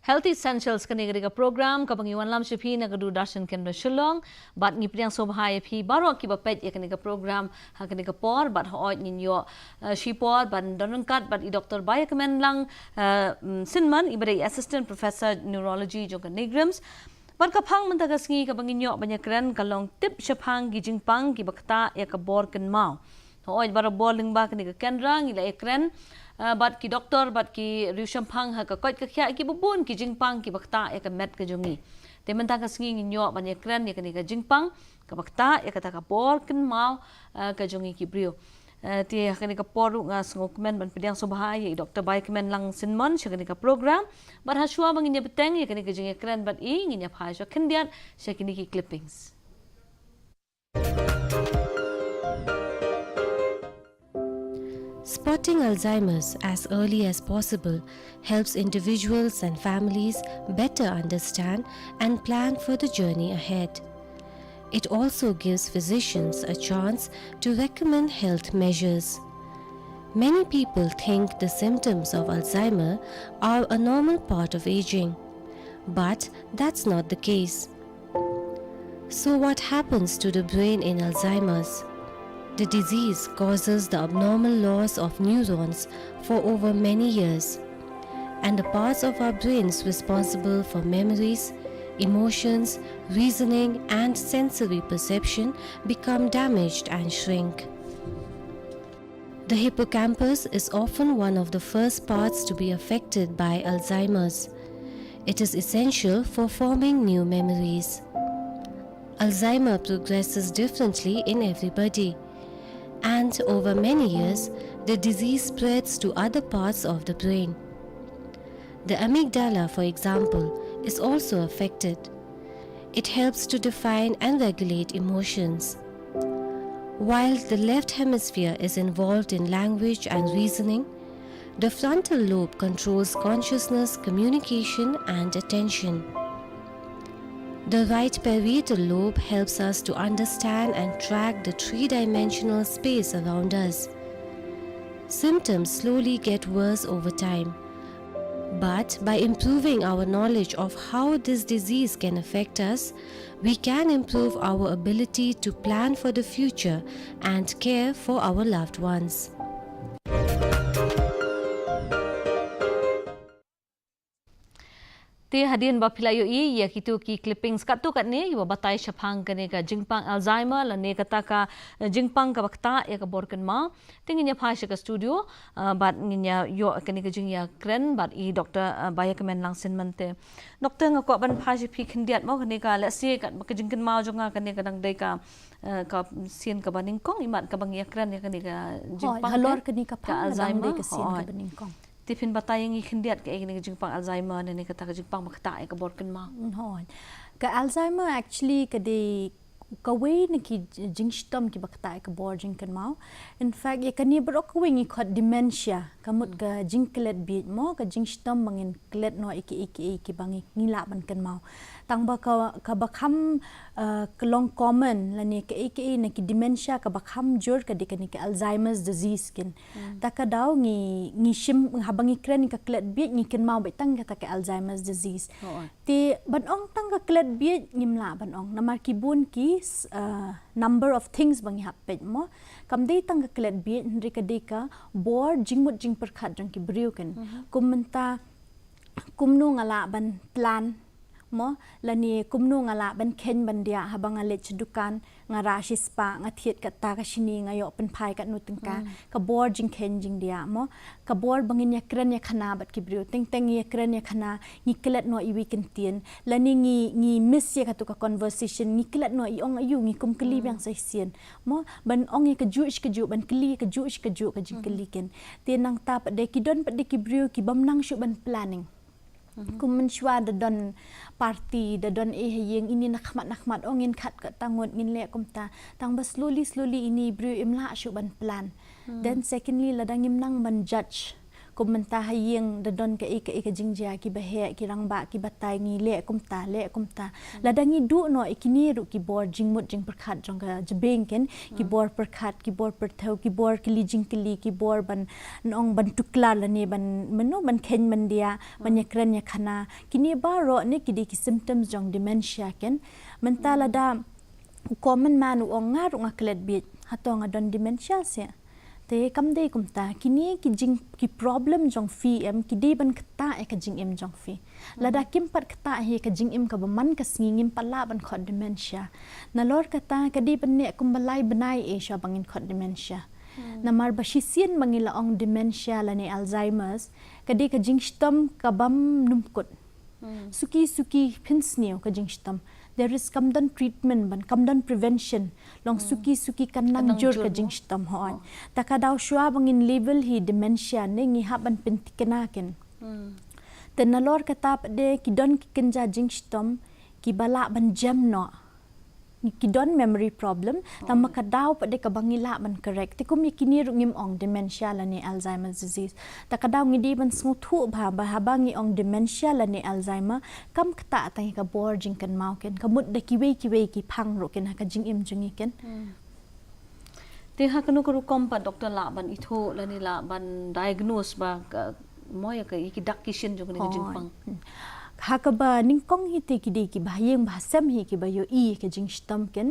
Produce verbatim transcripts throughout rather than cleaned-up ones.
Health Essentials, kane ka dei ka program kaba ngi wanlam sha phi na ka Doordarshan Kendra Shillong, bad ngi pdiang sngewbha ïa phi baroh kiba peit ïa kane ka program ha kane ka por, bad hooid ngin ïoh, eh, shipor ban don ryngkat bad i Doktor Baïakmen Lang, eh, mm, Synman, iba dei Assistant Professor Neurology jong ka NEIGRIHMS. Bad ka phang mynta ka sngi kaba ngin ïoh ban ïakren ka long tip shaphang ki jingpang kiba ktah ïa ka bor kynmaw. Hooid, barabor lyngba kane ka Kendra ngi la ïakren, eh, bad ki doktor bad ki riewshemphang ha ka koit ka khiah, kiba bun ki jingpang kiba ktah ïa ka met ka jong ngi. Te mynta ka sngi ngin ïoh ban ïakren ïa kane ka jingpang kaba ktah ïa kata ka bor kynmaw, eh, ka jong ngi ki briew. Eh, te ha kane ka por ruh nga sngewkmen ban pdiang sngewbha ïa i Doktor Baïakmen Lang Synman sha kane ka program. Bad ha shuwa ba ngin ïa bteng ïa kane ka jingïakren bad i, ngin ïa phai sha khyndiat sha kine ki clippings. Spotting Alzheimer's as early as possible helps individuals and families better understand and plan for the journey ahead. It also gives physicians a chance to recommend health measures. Many people think the symptoms of Alzheimer are a normal part of aging, but that's not the case. So, what happens to the brain in Alzheimer's? The disease causes the abnormal loss of neurons for over many years, and the parts of our brains responsible for memories, emotions, reasoning, and sensory perception become damaged and shrink. The hippocampus is often one of the first parts to be affected by Alzheimer's. It is essential for forming new memories. Alzheimer progresses differently in everybody, and over many years, the disease spreads to other parts of the brain. The amygdala, for example, is also affected. It helps to define and regulate emotions. While the left hemisphere is involved in language and reasoning, the frontal lobe controls consciousness, communication, and attention. The right parietal lobe helps us to understand and track the three-dimensional space around us. Symptoms slowly get worse over time. But by improving our knowledge of how this disease can affect us, we can improve our ability to plan for the future and care for our loved ones. Te hadien ba phi la ïohi ïa kito ki clippings katto katne kiba batai shaphang kane ka jingpang Alzheimer lane kata ka, eh, jingpang kaba ktah ïa ka bor kynmaw. Te ngin ïa phai sha ka studio, eh, bad ngin ïa ïoh kane ka jingïakren bad i Doktor, eh, Baïakmen Lang Synman te. Doktor, nga kwah ban phai sha phi khyndiat mo, kane ka, let's say, ka, ka jingkynmaw jong nga kane ka dang dei ka, eh, ka sien kaba nyngkong, imat kaba ngi ïakren ïa kane ka jingpang, halor kane ka phang ka dang dei ka sien kaba nyngkong. Te phin batai ïa ngi khyndiat kaei kane ka jingpang Alzheimer ne, ne kata ka jingpang ba ktah ïa ka bor kynmaw. Mm, hooid. Ka Alzheimer actually ka dei kawei na ki j-, jingshitom kiba ktah ïa ka bor jingkynmaw. In fact, ïa kane baroh kawei ngi khot dementia, ka mut ka jingklet bieit mo, ka jingshitom ba ngin klet noh ïa kiei kiei kiba ngi, ngi lah ban kynmaw. Tang ba ka, kaba kham, eh, ka long common lane kaei kaei na ki dementia kaba kham jur ka dei kane ka Alzheimer's disease kin. Hmm. Ta ka daw ngi, ngi shim, haba ngi kren ïa ka klet bieit ngi kynmaw beit tang kata ka Alzheimer's disease. Hooid. Te ban ong tang ka klet bieit ngim lah ban ong. Namar ki bun ki, s-, eh, number of things ba ngi hap peit mo. Kam dei tang ka klet bieit, hynrei ka dei ka bor jingmut jingpyrkhat jong ki briew kin. Mhm. Kum mynta, kumno nga lah ban plan mo, lane kumno nga lah ban kheiñ ban diah haba nga leit sha dukan, nga rah shispah, nga thied katta ka shini, nga ïoh pynphai katno tyngka. Hmm. Ka bor jingkheiñ jingdiah mo, ka bor ba ngin ïakren ïakhana bad ki briew. Teng teng ngi ïakren ïakhana, ngi klet noh iwei i kyntien, lane ngi, ngi miss ïa kato ka conversation, ngi klet noh i ong aïu, ngi kum kylli biang sa shisien. Mo, ban ong ïa kajuh shi kajuh, ban kylli ïa kajuh shi kajuh ka jingkylli kin. Te nangta pat de ki don pat de ki briew ki bym nang shuh ban planning. Mhm. Kum mynshuwa da don party, da don ei ha ïing, ine na khmat na khmat, ong ngin khot katta ngut, ngin leh kumta. Tang ba slowly, slowly ine i briew im lah shuh ban plan. Hmm. Then secondly, lada ngim nang ban judge. Kum mynta ha ïing da don kaei kaei ka jingjia, kiba heh, ki rangbah, ki batai, ngi leh kumta, leh kumta. Lada ngi duh noh ïa kine ruh ki bor jingmut jingpyrkhat jong ka jabieng kein, ki bor pyrkhat, ki bor pyrthew, ki bor kylli jingkylli, ki bor ban ong ban tuklar lane ban mano ban kheiñ ban diah, ban ïakren ïakhana. Kine baroh ne ki dei ki symptoms jong dementia kein. Mynta lada u common man u ong nga ruh nga klet bieit, hato nga don dementia seh? Te kam dei kumta, kine ki jing ki problem jong phi em, ki dei ban ktah ïa ka jingim jong phi. Lada kim pat ktah hi ka jingim kaba man ka sngi, ngim pat lah ban khot dementia. Nalor kata ka dei ban neh kumba lai bnai eh shuwa ba ngin khot dementia. Namar ba shisien ba ngi la ong dementia lane Alzheimer's, ka dei ka jingshitom kabym nym kut. Suki suki phin sniew ka jingshitom. There is kam don treatment ban, kam don prevention. Long suki suki kan nang jur ka jingshitom, hooid. Ta ka daw shuwa ba ngin label hi dementia ne ngi hap ban pynthikna kein. Te nalor kata pat de ki don ki kynja jingshitom kiba lah ban jem noh. Ki don memory problem, tangba ka daw pat de kaba ngi lah ban correct. Te kum ïa kine ruh ngim ong dementia lane Alzheimer's disease. Ta ka daw ngi dei ban sngewthuh bha ba haba ngi ong dementia lane Alzheimer, kam ktah tang ïa ka bor jingkynmaw kein, ka mut da kiwei kiwei ki phang ruh kein ha ka jingim jong ngi kein. Te ha kano ka rukom pat doktor lah ban ithuh lane lah ban diagnose ba ka, mo ïa ka, ïa ki dak ki shin jong kane ka jingpang? Ha kaba nyngkong hi te ki dei kiba ha ïing ba ha sem hi kiba ïohi ka jingshitom kein.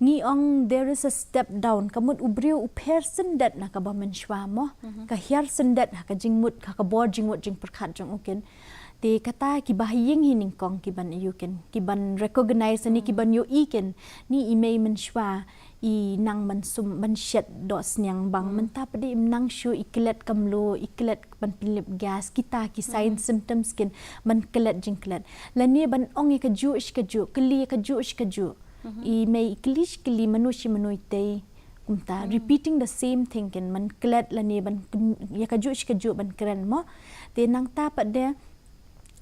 Ngi ong there is a step down, ka mut u briew u pher syndet na kaba mynshuwa mo. Ka hiar syndet ha ka jingmut, ha ka bor jingmut jingpyrkhat jong u kein. Te kata kiba ha ïing hi nyngkong ki ban ïohi kein, ki ban recognize ne ki ban ïohi kein. Ni i mei mynshuwa i nang ban sum ban shet doh sniang bang, mynta pat de im nang shuh, i klet kumno, i klet ban pynlip gas, kita ki sign symptoms kein ban klet jingklet. Lane ban ong ïa kajuh shi kajuh, kylli ïa kajuh shi kajuh. I mei i kylli shi kylli, mano shi mano i tei. Kumta repeating the same thing kein ban klet lane ban kyn-, ïa kajuh shi kajuh ban kren mo. Te nangta pat de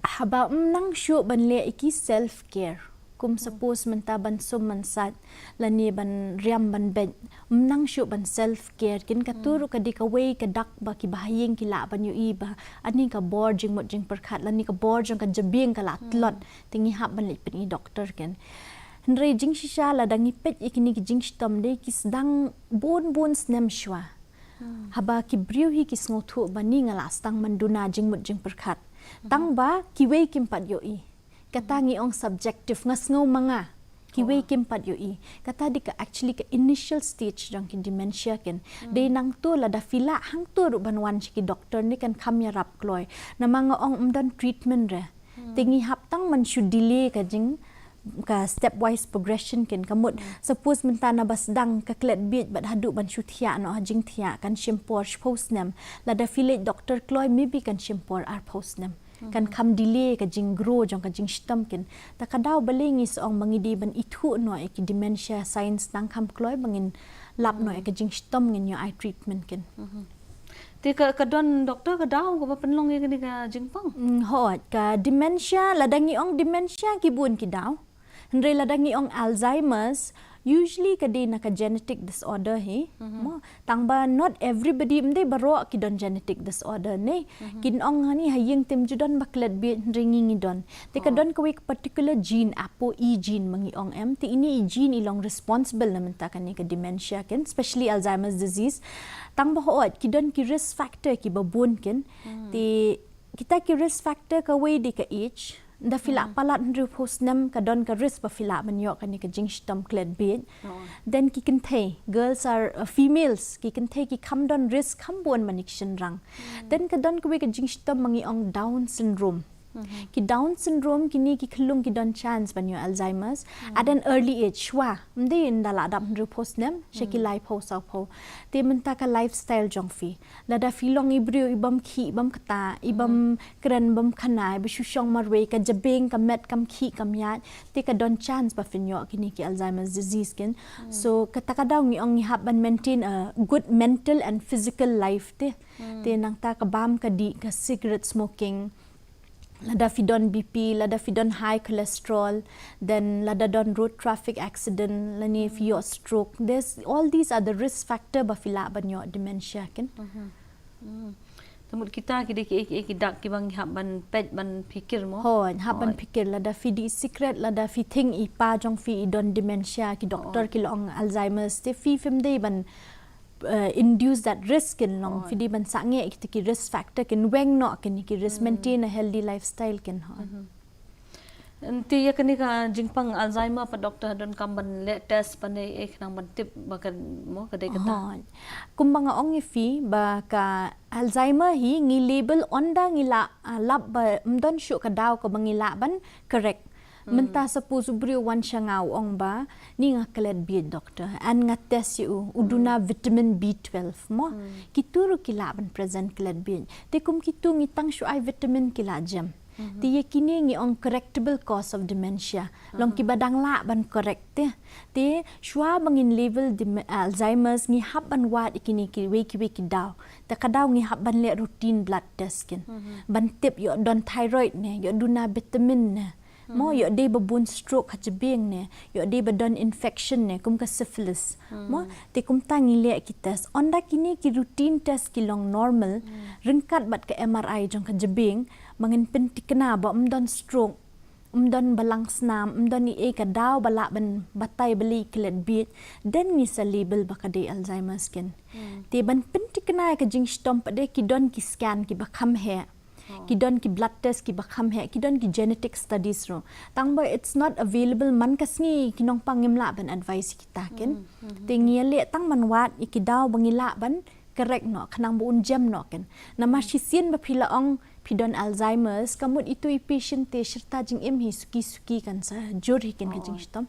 haba ym nang shuh ban leh ïa ki self care. Kum suppose mynta ban sum ban sait lane ban riam ban beit, ym nang shuh ban self care kein. Katu ruh ka dei kawei ka dak ba kiba ha ïing ki lah ban ïohi ba ani ka bor jingmut jingpyrkhat lane ka bor jong ka jabieng ka la tlot. Te ngi hap ban leit pyni doktor kein. Hynrei jingshisha lada ngi peit ïa kine ki jingshitom de ki sdang bun bun snem shuwa. Haba ki briew hi ki sngewthuh ba ni nga la sdang ban duna jingmut jingpyrkhat. Tangba kiwei kim pat ïohi. Kata ngi ong subjective, nga sngew ma nga. Kiwei kim pat ïohi. Kata dei ka actually ka initial stage jong ki dementia kein. Dei nangto lada phi lah hangto ruh ban wan sha ki doktor ne kan kham ïarap kloi. Namar nga ong ym don treatment re. Te ngi hap tang ban shu delay ka jing, ka stepwise progression kein, ka mut. Suppose mynta naba sdang ka klet bieit bad haduh ban shu thiah noh ha jingthiah kan shim por shiphew snem. Lada phi leit doktor kloi maybe kan shim por arphew snem. Kan kham delay ka jinggrow jong ka jingshitom kein. Ta ka daw balei ngi sa ong ba ngi dei ban ithuh noh ïa ki dementia signs tang kham kloi ba ngin lap noh ïa ka jingshitom, ngin ïoh ai treatment kein. Te ka, ka don doktor ka daw kaba pynlong ïa kane ka jingpang? Hooid, ka dementia, lada ngi ong dementia ki bun ki daw. Hynrei lada ngi ong Alzheimer's, usually ka dei na ka genetic disorder hi. Mo, tangba not everybody, ym dei baroh ki don genetic disorder ne. Kin ong hani ha ïing te ym ju don ba klet bieit, hynrei ngi ngi don. Te ka don kawei ka particular gene, apo E gene ma ngi ong em. Te ine i gene i long responsible na mynta kane ka dementia kein, especially Alzheimer's disease. Tangba hooid ki don ki risk factor kiba bun kein. Te kita ki risk factor kawei dei ka age. Da phi lah palat hynriewphew snem ka don ka risk ba phi lah ban ïoh kane ka jingshitom klet bieit. Then ki kynthei, girls are, uh, females, ki kynthei ki kham don risk kham bun ban ïa ki shynrang. Then ka don kawei ka jingshitom ma ngi ong Down syndrome. Ki Down syndrome kine ki khyllung ki don chance ban ïoh Alzheimer's at an early age, shuwa. Ym dei ynda la dap hynriewphew snem, sha ki laiphew sawphew. Te mynta ka lifestyle jong phi. Lada phi long i briew i bym khih, i bym ktah, i bym kren, bym khana, i ba shu shong marwei, ka jabieng, ka met, kam khih, kam ïaid, te ka don chance ba phin ïoh kine ki Alzheimer's disease kein. So kata ka daw ngi ong ngi hap ban maintain a good mental and physical life te. Te nangta ka bam ka dih, ka cigarette smoking, lada phi don B P, lada phi don high cholesterol, then lada don road traffic accident, lane phi ïoh stroke. There's, all these are the risk factor ba phi lah ban ïoh dementia kein. Mm. Te mut kita ki dei ki, ki, ki dak kiba ngi hap ban peit, ban phikir mo. Hooid, hap ban phikir lada phi dih sikret, lada phi think i pa jong phi i don dementia, ki doktor ki la ong Alzheimer's, te phi phim dei ban uh, induce that risk kin long. Hooid. Phi dei ban sangeh kita ki risk factor kin, weng noh kin ki risk, maintain a healthy lifestyle kin. Hooid. Te ïa kane ka jingpang Alzheimer pat doktor, donkam ban leh test pat ne, eh, khnang ban tip ba ka mo ka dei kata? Hooid. Kumba nga ong ïa phi ba ka Alzheimer hi ngi label ynda ngi la, ah, lap ba ym don shuh ka daw kaba ngi lah ban correct. Mynta suppose u briew u wan sha nga u ong ba, ni nga klet bieit doktor, and nga test ïa u, u duna vitamin B twelve mo. Kito ruh ki lah ban present klet bieit. Te kum kito ngi tang shu ai vitamin ki la jem. Te ïa kine ngi ong correctable cause of dementia. Long kiba dang lah ban correct te. Te shuwa ba ngin label dem-, Alzheimer's ngi hap ban wad ïa kine kiwei kiwei ki daw. Te ka daw ngi hap ban leh routine blood test kin. Ban tip ïoh don thyroid ne, ïoh duna vitamin ne. Mo, ïoh dei ba bun stroke ha jabieng ne, ïoh dei ba don infection ne, kum ka syphilis. Mo, te kumta ngi leh ki test. Ynda kine ki routine test ki long normal, ryngkat bad ka M R I jong ka jabieng, ba ngin pyntikna ba ym don stroke, ym don balang snam, ym don ei ei ka daw ba lah ban batai balei klet bieit, then ngi sa label ba ka dei Alzheimer's kin. Te ban pyntikna ïa ka jingshitom pat de ki don ki scan kiba kham heh. Ki don ki blood test kiba kham heh, ki don ki genetic studies ruh. Tang ba it's not available man ka sngi ki nongpang ngim lah ban advice kita kin. Te ngi ïa leh tang ban wad ïa ki daw ba ngi lah ban correct noh, khnang ba un jem noh kin. Namar shisien ba phi la ong phi don Alzheimer's, ka mut itu i patient te shirta jingim hi suki suki kan sa jur hi kin ka jingshitom.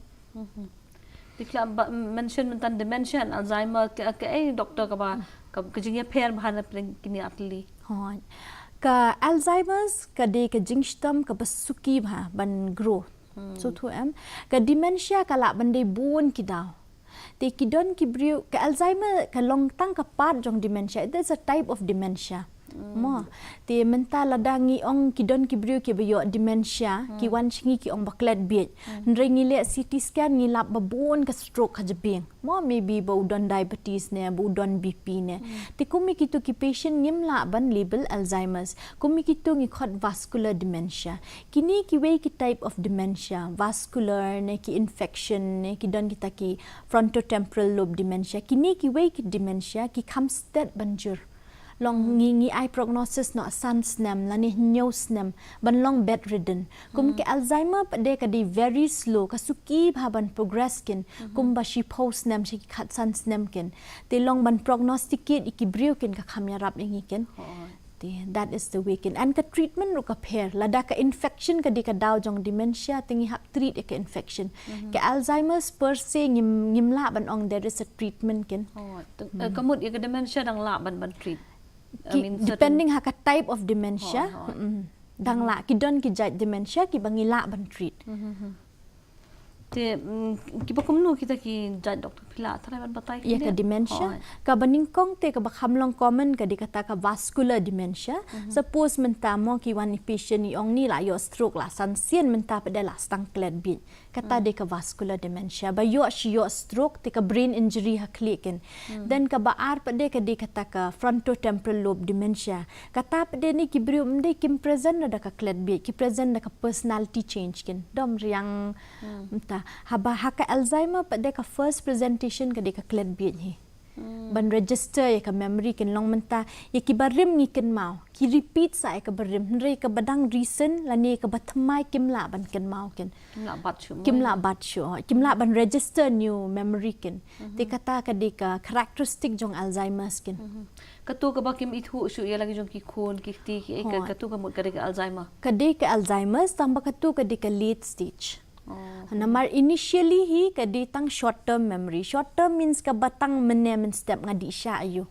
Te kla ba mention mynta dementia and Alzheimer, ka, kaei doktor kaba, ka, ka jingïapher ba ha na pdeng kine ar tylli? Hooid. Ka Alzheimer's ka dei ka jingshitom kaba suki bha ban grow. Sngewthuh em? Ka dementia ka lah ban dei bun ki daw. Te ki don ki briew, ka Alzheimer ka long tang ka part jong dementia. It is a type of dementia. Mo. Te mynta lada ngi ong ki don ki briew kiba ïoh dementia, ki wan sha ngi ki ong ba klet bieit. Hynrei ngi leh C T scan ngi lap ba bun ka stroke ha jabieng. Mo, maybe ba u don diabetes ne, ba u don B P ne. Te kum ïa kito ki patient ngim lah ban label Alzheimer's. Kum ïa kito ngi khot vascular dementia. Kine kiwei ki type of dementia, vascular ne, ki infection ne, ki don kita ki frontotemporal lobe dementia. Kine kiwei ki dementia ki kham stet ban jur. Long ngi, ngi ai prognosis noh san snem lane hynñiew snem ban long bedridden. Kum ki Alzheimer pat de ka dei very slow, ka suki bha ban progress kin, kumba shiphew snem sha ki khatsan snem kin. Te long ban prognosticate ïa ki briew kin ka kham ïarap ïa ngi kin. Te that is the way kin. And ka treatment ruh ka pher. Lada ka infection ka dei ka daw jong dementia, te ngi hap treat ïa ka infection. Ka Alzheimer's per se ngim, ngim lah ban ong there is a treatment kin. Ka mut ïa ka dementia dang lah ban, ban treat. Depending ha ka type of dementia. Dang lah, ki don ki jait dementia kiba ngi lah ban treat. Te kiba kumno kita ki jait doktor, phi lah tharai ban batai ïa ka dementia? Kaba nyngkong te kaba kham long common ka dei kata ka vascular dementia. Suppose mynta mo ki wan i patient i ong ni la ïoh stroke la san sien, mynta pat de la sdang klet bieit. Kata dei ka vascular dementia. Ba ïoh shi ïoh stroke te ka brain injury ha khlieh kin. Then kaba ar pat de ka dei kata ka frontotemporal lobe dementia. Kata pat de ni ki briew ym dei kim present da ka klet bieit, ki present da ka personality change kin. Dom riang. Mynta haba ha ka Alzheimer pat de ka first presentation ka dei ka klet bieit hi. Ban register ïa ka memory kin, long mynta ïa kiba rim ngi kynmaw, ki repeat sa ïa kaba rim, hynrei kaba dang recent lane kaba thymmai kim lah ban kynmaw kin. Kim lah bat shuh. Kim lah ban register new memory kin. Te kata ka dei ka characteristic jong Alzheimer's kin. Kato kaba kim ithuh shuh ïa la ki jong ki khun ki kti ki, eh, kato ka mut ka dei ka Alzheimer? Ka dei ka Alzheimer's, tang ba kato ka dei ka late stage. Namar initially hi ka dei tang short term memory. Short term means kaba tang mynne mynstep, nga dih sha aiu.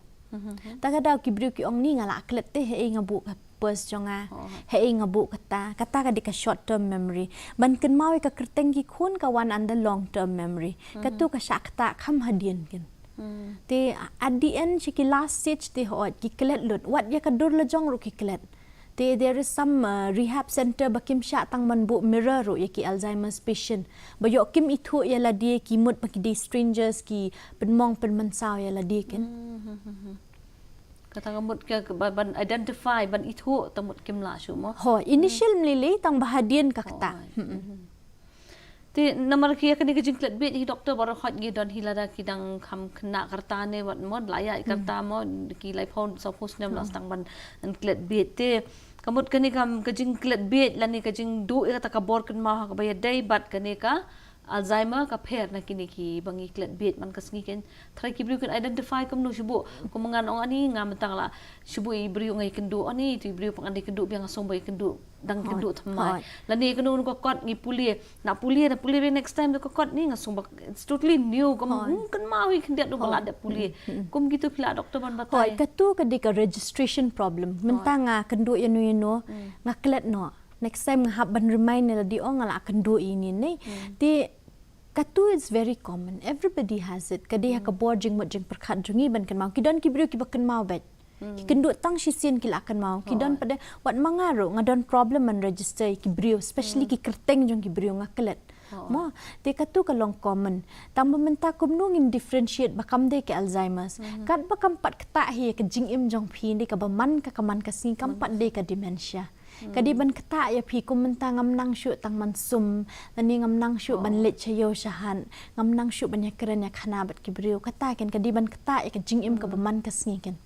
Ta ka daw ki briew ki ong ni nga la klet te, haei nga buh ka purse jong nga, haei nga buh kata. Kata ka dei ka short term memory. Ban kynmaw ïa ka kyrteng ki khun ka wan under long term memory. Kato ka shah ktah kham hadien kin. Te at the end sha ki last stage te hooid ki klet lut. Wat ïa ka dur la jong ruh ki klet. Te there is some, uh, rehab center ba kim shah tang ban buh mirror ruh ïa ki Alzheimer's patient. Ba ïoh kim ithuh ïa lade, ki mut ba ki dei strangers, ki pynmong pynmynsaw ïa lade kin. Tang ka mut ka, ka ba-, ban identify, ban ithuh, tang mut kim lah shuh mo. Ho, initial mlili tang ba hadien ka kata. Te namar ki ïa kane ka jingklet bieit hi doktor, baroh khoit ngi don hi lada ki dang kham khynnah ka rta ne wat mo, la ïaid ka rta mo, ki laiphew sawphew snem la sdang ban klet bieit. Te ka mut kane ka, ka jingklet bieit lane ka jingduh ïa kata ka bor kynmaw ha kaba ïadei bad kane ka Alzheimer ka pher na kine kiba ngi klet bieit man ka sngi, kan tharai ki briew kin identify kumno shuh. Kum ngan ong ani nga mynta la shuh i briew nga ïakynduh, ani tu i briew pat ngan da ïakynduh biang, nga sngew ba ïakynduh dang kynduh thymmai. Lane kano kano ka kot ngi pule, na pule, na pule biang next time da ka kot ni nga sngew ba it's totally new, kum kynmaw hi khyndiat ruh ba la dep pule. Kum kitu phi lah doktor ban batai? Hooid, katu ka dei ka registration problem. Mynta nga kynduh ïano ïano, nga klet noh. Next time nga hap ban remind ïa lade, oh nga la kynduh ïa ine ne. Te katu is very common. Everybody has it. Ka dei ha ka bor jingmut jingpyrkhat jong ngi ban kynmaw. Ki don ki briew kiba kynmaw beit. Ki kynduh tang shisien ki la kynmaw. Ki don pat de, wat ma nga ruh nga don problem ban register ïa ki briew, especially ki kyrteng jong ki briew nga klet. Mo, te katu ka long common. Tang ba mynta kumno ngin differentiate ba kam dei ka Alzheimer's? Katba kam pat ktah hi ïa ka jingim jong phi, dei kaba man ka, ka man ka sngi, kam pat dei ka dementia. Ka dei ban ktah ïa phi kum mynta ngam nang shuh tang ban sum, lane ngam nang shuh ban leit sha ïew sha hat, ngam nang shuh ban ïakren ïakhana bad ki briew. Kata kan ka dei ban ktah ïa ka jingim kaba man ka sngi kan.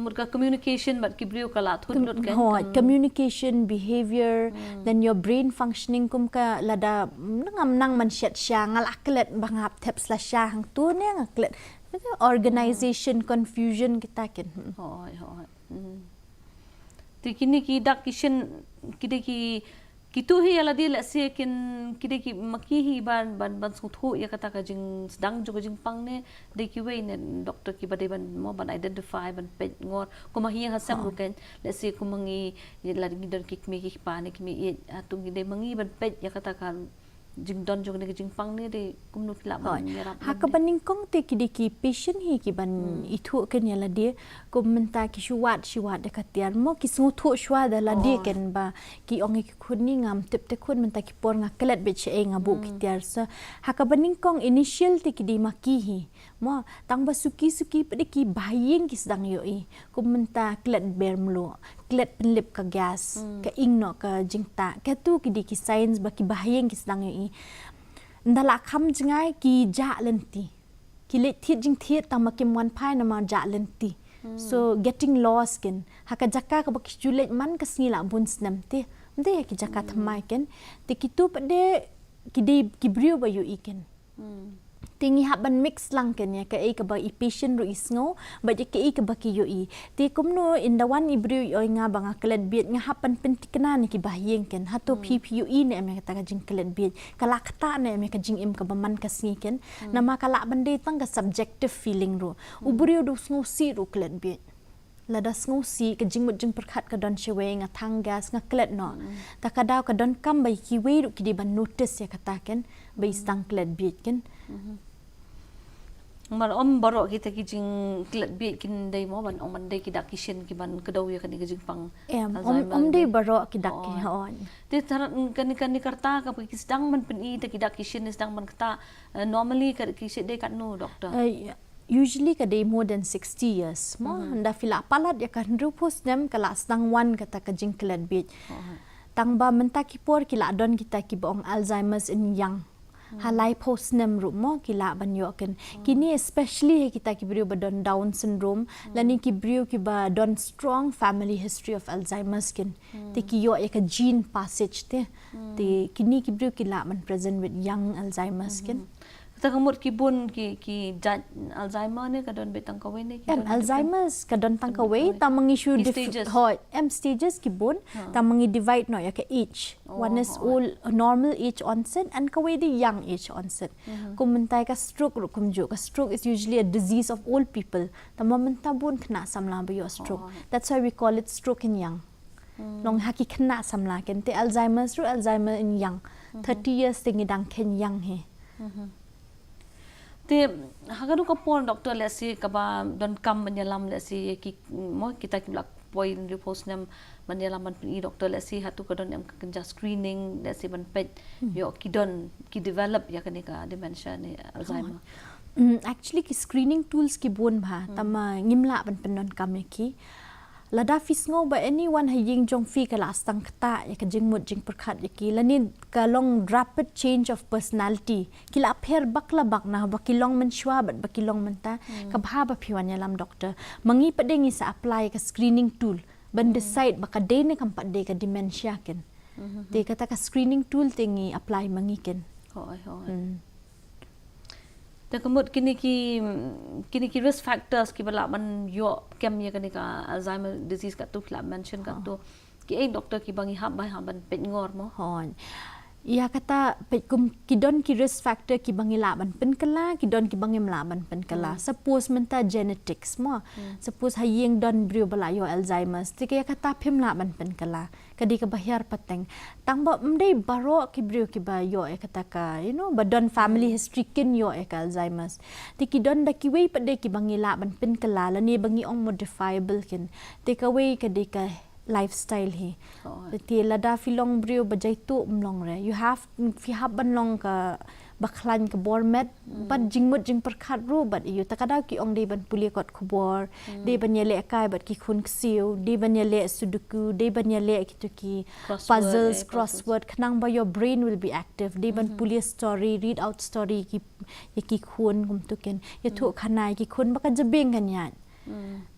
Mut ka communication bad ki briew ka la thut lut kan. Hooid, communication, behavior, then your brain functioning kum ka lada ngam nang ban shet sha, nga la klet ba nga hap thep sla sha hangtu ne nga klet. Organization, confusion kita kan. Hooid, hooid. Te kine ki dak ki shin, ki dei ki, kitu hi ïa lade lehse kin, ki dei ki ma ki hi ban, ban, ban sngewthuh ïa kata ka jingsdang jong ka jingpang ne, dei kiwei ne doktor kiba dei ban mo, ban identify, ban peit ngor. Kum ha ïing ha sem ruh kan, lehse kum ma ngi, lada ngi don ki kmie ki kpa ne ki kmie ïeit, hato ngi dei ma ngi ban peit ïa kata ka jingdon jong kane ka jingpang ne, dei kumno ki lah ban ïarap? Ha kaba nyngkong te ki dei ki patient hi kiban ithuh kan ïa lade, kum mynta ki shu wad shu wad da ka tiar mo, ki sngewthuh shuwa da lade kan ba ki ong ïa ki khun ni ngam tip te khun mynta ki por nga klet beit shaei nga buh ki tiar. So ha kaba nyngkong initial te ki dei ma ki hi. Mo, tang ba suki suki pat de ki bahaïing ki sdang ïohi. Kum mynta klet ber mluh, klet pynlip ka gas, ka ing noh ka jingtah. Katu ki dei ki signs ba ki bahaïing ki sdang ïohi. Ynda la kham jngai ki jah lynti. Ki leit thied jingthied tang ba kim wan phai namar jah lynti. So getting lost kan. Ha ka jaka kaba ki ju leit man ka sngi la bun snem te. Ym dei ha ki jaka thymmai kan. Te kitu pat de ki dei ki briew ba ïohi kan. Te ngi hap ban mix lang kan ïa kaei kaba i patient ruh i sngew bad ïa kaei kaba ki ïohi. Te kumno ynda wan i briew i ong ïa nga ba nga klet bieit, nga hap ban pynthikna na ki bahaïing kan. Hato phi phi ïohi ne em ïa kata ka jingklet bieit? Ka la ktah ne em ïa ka jingim kaba man ka sngi kan? Namar ka lah ban dei tang ka subjective feeling ruh. U briew da u sngewsih ruh u klet bieit. Lada sngewsih, ka jingmut jingpyrkhat ka don shawei, nga thang gas, nga klet noh. Ta ka daw ka donkam ba ïa kiwei ruh ki dei ban notice ïa kata kan, ba i sdang klet bieit kan. Namar ym baroh kita ki jingklet bieit kin dei mo ban ong ban dei ki dak ki shin kiban kdew ïa kane ka jingpang Alzheimer. Em, ym dei baroh ki dak ki hon. Te tharat kane, kane ka rta kaba ki sdang ban pyni, te ki dak ki shin sdang ban ktah, normally ka ki shin dei katno doktor? Usually ka dei more than sixty years mo. Ynda phi la palat ïa ka hynriewphew snem ka la sdang wan kata ka jingklet bieit. Tang ba mynta ki por ki la don kita kiba ong Alzheimer's in young. Ha laiphew snem ruh mo ki lah ban ïoh kan. Kine especially ha kita ki briew ba don Down syndrome lane ki briew kiba don strong family history of Alzheimer's kan. Te ki ïoh ïa ka gene passage te. Te kine ki briew ki lah ban present with young Alzheimer's kan. Kata ka mut ki bun ki, ki jait Alzheimer ne ka don beit tang kawei ne ki? Em, Alzheimer's ka don tang kawei, tang ma ngi shu dif-, hooid, em stages ki bun, tang ma ngi divide noh ïa ka age. One is old, normal age onset and kawei dei young age onset. Kum mynta ka stroke ruh kumjuh, ka stroke is usually a disease of old people. Tang ma mynta bun khynnah samla ba ïoh stroke. That's why we call it stroke in young. Long ha ki khynnah samla kan, te Alzheimer's ruh Alzheimer in young. Thirty years te ngi dang kheiñ young hi. Te ha kano ka por doktor, lehse kaba donkam ban ïalam, lehse ki mo kita kiba la poi hynriewphew snem ban ïalam ban pyni doktor, lehse hato ka don em ka kynja screening lehse ban peit ïoh ki don ki develop ïa kane ka dementia ne Alzheimer? Mm, actually ki screening tools ki bun bha, tama ngim lah ban pyndonkam ïa ki. Lada phi sngew ba anyone ha ïing jong phi ka la sdang ktah ïa ka jingmut jingpyrkhat ïa ki, lane ka long rapid change of personality, ki la pher bak la bak na ba ki long mynshuwa bad ba ki long mynta, ka bha ba phi wan ïalam doctor. Ma ngi pat de ngi sa apply ka screening tool ban decide ba ka dei ne kam pat dei ka dementia ken. Te kata ka screening tool te ngi apply ma ngi ken. Hooid, hooid. Te ka mut kine ki, kine ki risk factors kiba lah ban ïoh kem ïa kane ka Alzheimer disease katto phi la mention katto. Ki ei doctor kiba ngi hap ban, hap ban peit ngor mo? Hooid. Ïa kata peit kum ki don ki risk factor kiba ngi lah ban pynkylla, ki don kiba ngim lah ban pynkylla. Suppose mynta genetics mo. Suppose ha ïing don briew ba la ïoh Alzheimer's, te ïa kata phim lah ban pynkylla. Ka dei kaba hiar pateng. Tang ba ym dei baroh ki briew kiba ïoh ïa kata ka, you know, ba don family history kin ïoh ïa ka Alzheimer's. Te ki don da kiwei pat de kiba ngi lah ban pynkylla lane ba ngi ong modifiable kin. Te kawei ka dei ka lifestyle hi. Te lada phi long briew ba jaituh ym long re. You have, phi hap ban long ka ba khlaiñ ka bor met, bad jingmut jingpyrkhat ruh bad ïa u. Ta ka daw ki ong dei ban pule kot khubor, dei ban ïalehkai bad ki khun ksiew, dei ban ïaleh sudoku, dei ban ïaleh kito ki puzzles, crossword, khnang ba your brain will be active, dei ban pule story, read out story ki, ïa ki khun kumto ken. Ïathuh khana ïa ki khun ba ka jabieng kan ïaid.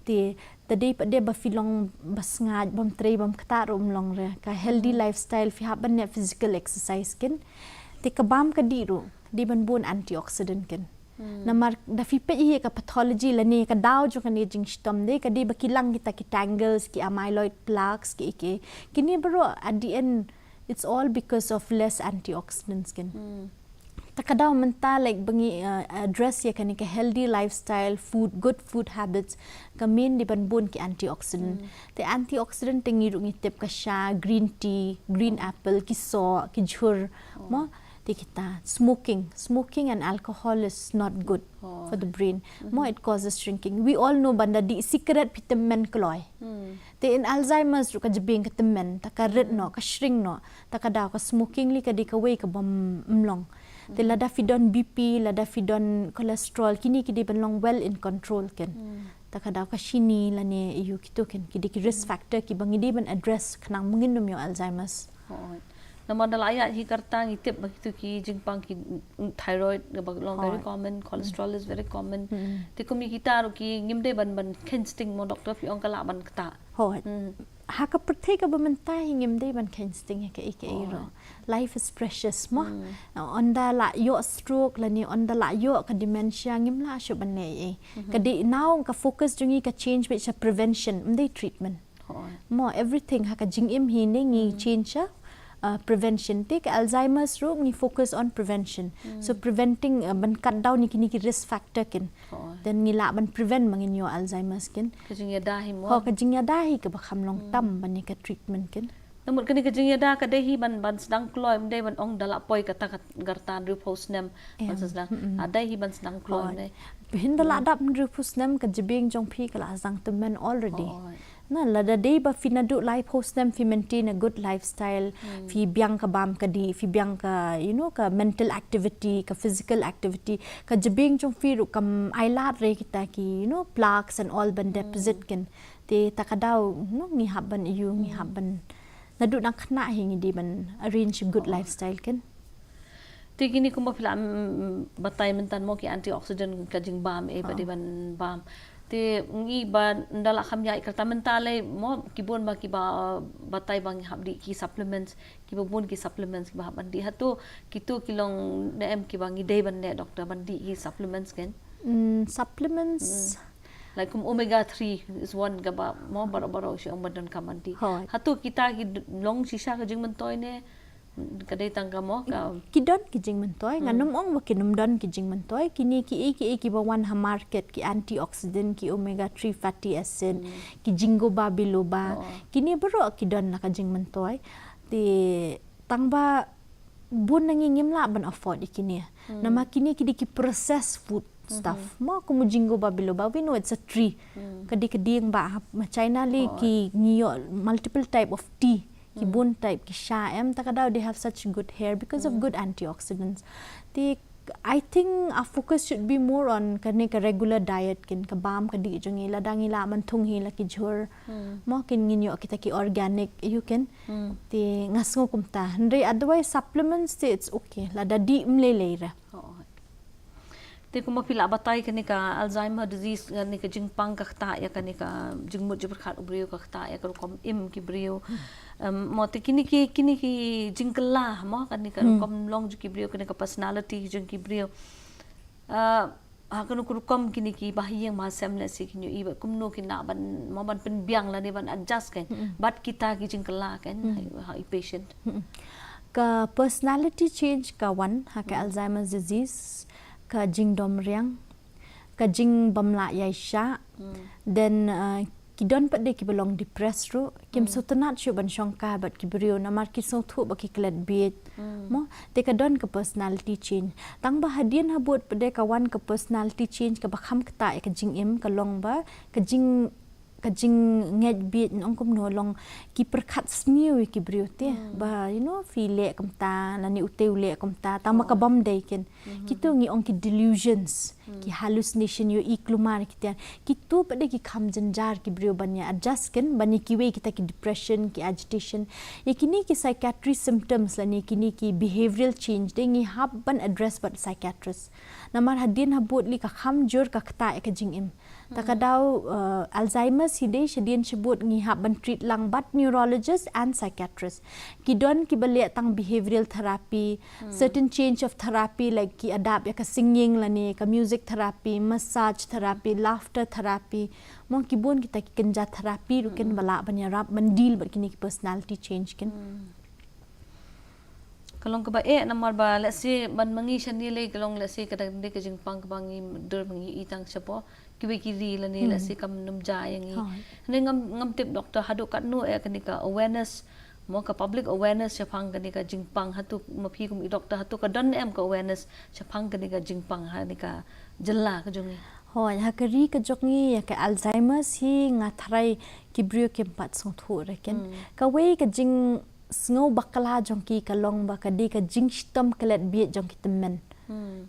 Te ta dei pat de ba phi long ba sngaid, bym trei, bym ktah ruh ym long re. Ka healthy lifestyle, phi hap ban neh physical exercise ken. Te ka bam ka dih ruh dei ban bun antioxidant ken. Namar da phi peit hi ka pathology lane ka daw jong kane jingshitom de, ka dei ba ki lang kita ki tangles, ki amyloid plaques, ki, ki. Kine baroh at the end it's all because of less antioxidants ken. Ta ka daw mynta like ba ngi, uh, address ïa kane ka healthy lifestyle, food, good food habits, ka main dei ban bun ki antioxidant. Te antioxidant te ngi ruh ngi tip ka sha, green tea, green apple, ki soh, ki jhur, mo? Te kita, smoking, smoking and alcohol is not good for the brain. Mo, it causes shrinking. We all know ban da dih cigarette phi tymmen kloi. Te in Alzheimer's ruh ka jabieng ka tymmen, ta ka rit noh, ka shrink noh, ta ka daw ka smoking lei ka dei kawei kaba ym long. Te lada phi don B P, lada phi don cholesterol, kine ki dei ban long well in control ken. Ta ka daw ka shini lane ïa u kito ken, ki dei ki risk factor kiba ngi dei ban address khnang ba ngin ym ïoh Alzheimer's. Hooid. Namar da la ïaid hi ka rta ngi tip ba kito ki jingpang ki, mm, thyroid kaba long very common, cholesterol is very common. Te kum ïa kita ruh ki ngim dei ban, ban kheiñ sting mo doctor, phi ong ka lah ban ktah. Hooid. Ha ka pyrthei kaba mynta hi ngim dei ban kheiñ sting ïa kaei kaei ruh. Life is precious mo. Ynda la ïoh stroke lane ynda la ïoh ka dementia ngim lah shuh ban leh ei ei. Ka dei now ka focus jong ngi ka change beit sha prevention, ym dei treatment. Mo, everything ha ka jingim hi ne ngi change sha, uh, prevention. Te ka Alzheimer's ruh ngi focus on prevention. So preventing, uh, ban cut down ïa kine ki risk factor kin. Then ngi lah ban prevent ba ngin ïoh Alzheimer's kin. Ka jingïada hi mo. Ho, ka jingïada hi kaba kham long tam ban ïa ka treatment kin. Namut kane ka jingïada ka dei hi ban, ban sdang kloi, ym dei ban ong da la poi kata ka rta hynriewphew snem ban sdang. Ka dei hi ban sdang kloi ne. Hynda la dap hynriewphew snem ka jabieng jong phi ka la sdang tymmen already. Na, lada dei ba phi naduh laiphew snem phi maintain a good lifestyle, phi biang ka bam ka dih, phi biang ka, you know, ka mental activity, ka physical activity, ka jabieng jong phi ruh kam ailad re kita ki, you know, plaques and all ban deposit kin. Te ta ka daw, you know, ngi hap ban ïoh, ngi hap ban naduh nang khynnah hi ngi dei ban arrange a good lifestyle kin. Te kine kumba phi la, mm, batai mynta mo ki antioxidant ka jingbam eh ba dei ban bam. Te ngi ba ynda la kham ïaid ka rta mynta lei mo ki bun ba kiba batai ba ngi hap dih ki supplements, kiba bun ki supplements kiba hap ban dih. Hato kito ki long ne em kiba ngi dei ban leh doctor ban dih ki supplements kin? Mm, supplements. Like kum omega three is one kaba mo baroh baroh shi ong ba donkam ban dih. Hato kita ki long shisha ka jingmyntoi ne? Ka dei tang ka mo ka. Ki don ki jingmyntoi, ngan ym ong ba kin ym don ki jingmyntoi, kine kiei kiei kiba wan ha market, ki antioxidant, ki omega three fatty acid, ki ginkgo biloba, kine baroh ki don la ka jingmyntoi. Te tang ba bun na ngi ngim lah ban afford ïa kine. Namar kine ki dei ki processed food stuff. Mo kum u ginkgo biloba, we know it's a tree. Ka dei ka dieng ba ha China lei ki ngi ïoh multiple type of tea. Ki bun type ki sha em, ta ka daw they have such good hair because of good antioxidants. Te I think our focus should be more on kane ka regular diet kin, ka bam ka dih jong ngi, lada ngi lah mynthung hi la ki jhur. Mo kin ngin ïoh kita ki organic ïa u kin. Te nga sngew kumta. Hynrei otherwise supplements te it's okay. Lada dih ym lei lei re. Te kumba phi lah batai kane ka Alzheimer disease, kane ka jingpang ka ktah ïa kane ka jingmut jingpyrkhat u briew, ka ktah ïa ka rukom im ki briew. Em, mo te kine ki, kine ki jingkylla mo, kane ka rukom long jong ki briew, kane ka personality jong ki briew. Ah, ha kano ka rukom kine ki bahaïing bahasem lehse kin ïohi bad kumno kin lah ban, mo, ban pynbiang lane ban adjust kan bad kita ki jingkylla kan ha, ha i patient. Ka personality change ka wan ha ka Alzheimer's disease, ka jingdom riang, ka jingbym lah ïaishah, then, uh, ki don pat de kiba long depressed ruh, kim sngewtynnat shuh ban shongkai bad ki briew namar ki sngewthuh ba ki klet bieit. Mo, te ka don ka personality change. Tang ba hadien habud pat de ka wan ka personality change kaba kham ktah ïa ka jingim, ka long ba ka jing, ka jingngeit bieit, ong kumno, long ki pyrkhat sniew ïa ki briew te ba, you know, phi leh kumta lane ute u leh kumta, tang ba ka bym dei kin. Kito ngi ong ki delusions, ki hallucination, ïohi kulmar, ki tiar. Kito pat de ki kham jynjar ki briew ban ïa adjust kin, ban ïa kiwei kita ki depression, ki agitation. Ïa kine ki psychiatry symptoms lane kine ki behavioral change de ngi hap ban address bad psychiatrist. Namar hadien habud lei ka kham jur ka ktah ïa ka jingim. Ta ka daw, uh, Alzheimer's hi de shadien shibud ngi hap ban treat lang bad neurologist and psychiatrist. Ki don kiba leh tang behavioral therapy, certain change of therapy, like ki adapt ïa ka singing lane ka music therapy, massage therapy, laughter therapy. Mo, ki bun kita ki kynja therapy ruh kin ba lah ban ïarap ban deal bad kine ki personality change kin. Ka long kaba eh namar ba lehse ban ma ngi shane lei ka long lehse ka dang dei ka jingpang kaba ngi dur ma ngi i tang shapoh kiwei ki ri lane lehse kam nym jia ïa ngi. Hynrei ngam, ngam tip doctor haduh katno eh kane ka awareness, mo, ka public awareness shaphang kane ka jingpang, hato ma phi kum i doctor hato ka don em ka awareness shaphang kane ka jingpang ha kane ka jylla ka jong ngi? Hooid, ha ka ri ka jong ngi ïa ka Alzheimer's hi nga tharai ki briew kim pat sngewthuh re kin. Kawei ka jing sngew bakla jong ki ka long ba ka dei ka jingshitom klet bieit jong ki tymmen.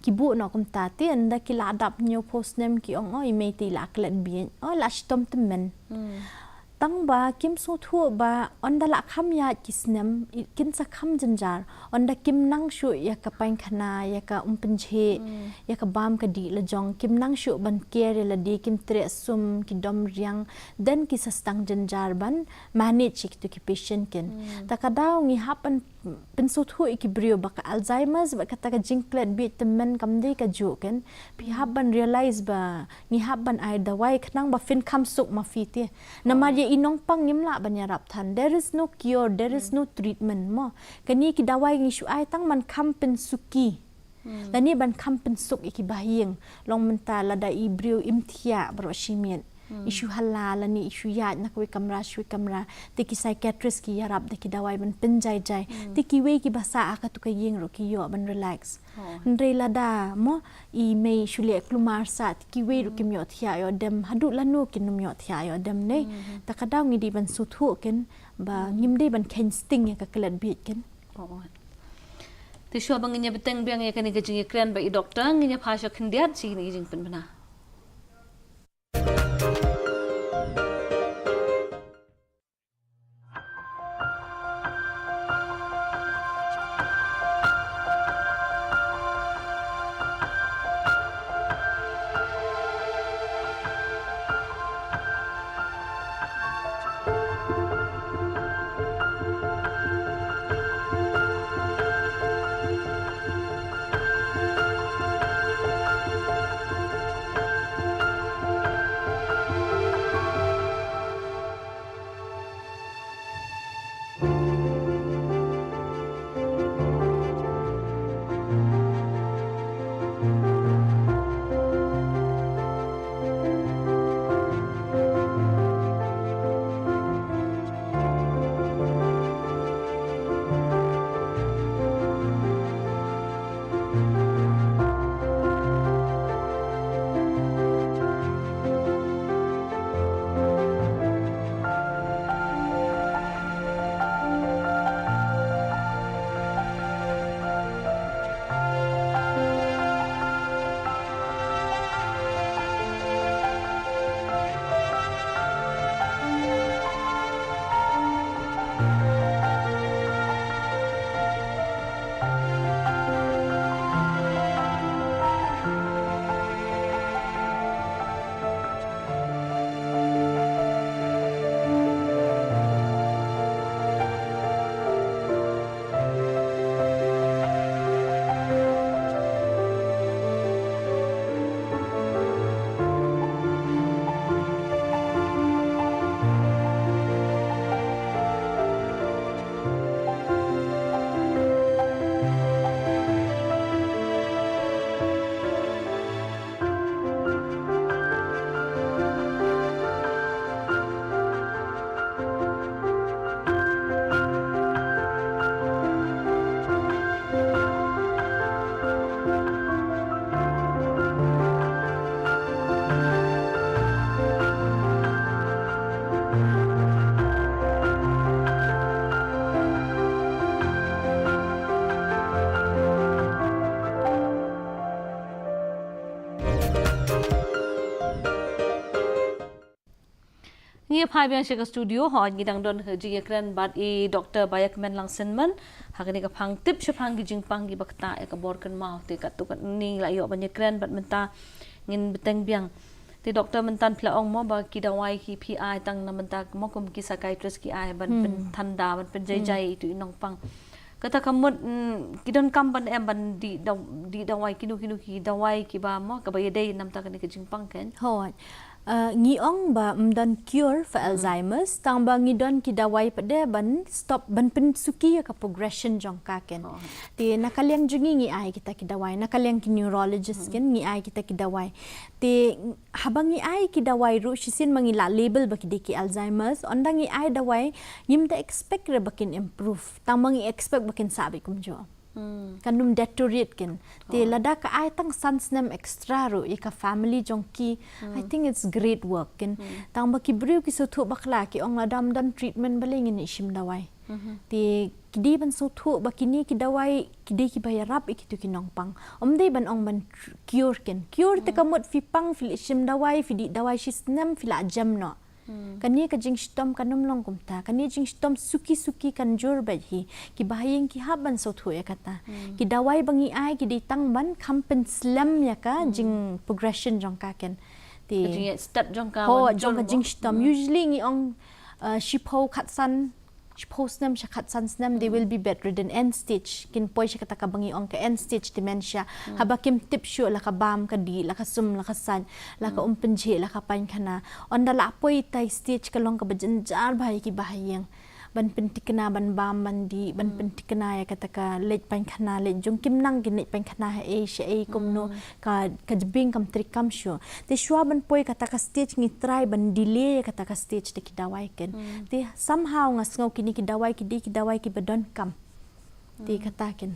Ki buh noh kumta te ynda ki la dap hynñiewphew snem ki ong, oh, i mei te i la klet bieit, oh, i la shitom tymmen. Tang ba kim sngewthuh ba ynda la kham ïaid ki snem, i, kin sa kham jynjar. Ynda kim nang shuh ïa ka painkhana, ïa ka um pynjhieh, ïa ka bam ka dih la jong, kim nang shuh ban care ïa lade, kim treh sum, ki dom riang, then ki sa sdang jynjar ban manage ïa kito ki patient kin. Ta ka daw ngi hap ban pynsngewthuh ïa ki briew ba ka Alzheimer's bad kata ka jingklet bieit tymmen kam dei kajuh kin. Phi hap ban realize ba ngi hap ban ai dawai khnang ba phin kham suk ma phi te. Namar ïa i nongpang ngim lah ban ïarap than. There is no cure, there is no treatment mo. Kane ki dawai ngi shu ai tang ban kham pynsuki. Lane ban kham pynsuk ïa ki bahaïing. Long mynta lada i briew im thiah baroh shi miet, i shu hala lane i shu ïaid na kawei kamra sha kawei kamra, te ki psychiatrist ki ïarap da ki dawai ban pynjai jai. Te kiwei kiba sah ha katu ka ïing ruh ki ïoh ban relax. Hynrei lada mo i mei shu leh kulmar sah, te kiwei ruh kim ïoh thiah ïoh dem, haduh lano kin nym ïoh thiah ïoh dem ne. Ta ka daw ngi dei ban sngewthuh kin ba ngim dei ban kheiñ sting ïa ka klet bieit kin. Te shuwa ba ngin ïa bteng biang ïa kane ka jingïakren bad i doctor, ngin ïa phai sha khyndiat sha kine ki jingpynbna. Ngi phai biang sha ka studio, hooid ngi dang don ha ka jingïakren bad i Doktor Baïakmen Langsenmen ha kane ka phang tip shaphang ki jingpang kiba ktah ïa ka bor kynmaw. Te katto katne ngi la ïoh ban ïakren bad mynta ngin bteng biang. Te Doktor, mynta phi la ong mo ba ki dawai ki phi ai tang na mynta mo kum ki psychiatrist ki ai ban pynthanda, ban pynjai jai ïa itu i nongpang. Kata ka mut, mm, ki donkam ban em ban dih daw-, dih dawai kino kino ki dawai kiba mo kaba ïadei namar kane ka jingpang, kan? Hooid. Uh, ngi ong ba ym don cure for Alzheimer's, tang ba ngi don ki dawai pat de ban stop, ban pynsuki ïa ka progression jong ka, kan. Te na ka liang jong ngi, ngi ai kita ki dawai, na ka liang ki neurologist, kan, ngi ai kita ki dawai. Te haba ngi ai ki dawai ruh, shisien ma ngi la label ba ki dei ki Alzheimer's, ynda ngi ai dawai, ngim da expect re ba kin improve, tang ma ngi expect ba kin sa beit kumjuh. Kan ym deteriorate, kan. Te lada ka ai tang san snem extra ruh ïa ka family jong ki, I think it's great work, kan. Tang ba ki briew ki sngewthuh bakla, ki ong lada ym don treatment balei ngin ïa shim dawai. Te ki dei ban sngewthuh ba kine ki dawai ki dei kiba ïarap ïa kitu ki nongpang. Ym dei ban ong ban tr-, cure, kan. Cure te ka mut phi pang, phi leit shim dawai, phi dih dawai shi snem, phi la jem noh. Kane ka jingshitom kan ym long kumta. Kane jingshitom suki suki kan jur beit hi. Kiba ha ïing ki hap ban sngewthuh ïa kata. Ki dawai ba ngi ai ki dei tang ban kham pynslem ïa ka jing progression jong ka, kan. Te ka jingïastet jong ka, hooid, jong ka jingshitom. Usually ngi ong, uh, shiphew khatsan, shiphew snem sha khatsan snem, they will be bedridden, end stage. Kin poi sha kata kaba ngi ong ka end stage dementia. Haba kim tip shuh la ka bam ka dih, la ka sum la ka sait, la ka um pynjhieh, la ka paikhana. Ynda la poi tai stage ka long kaba jynjar bha ïa kiba ha ïing. Ban pyntikna ban bam ban dih, ban pyntikna ïa kata ka leit paikhana, leit jong kim nang kin leit paikhana ha ei sha ei kumno, ka, ka jbing kam trei kam shuh. Te shuwa ban poi kata ka stage ngi try ban delay ïa kata ka stage da ki dawai, kan. Te somehow nga sngew kine ki dawai ki dei ki dawai kiba donkam. Te kata, kan.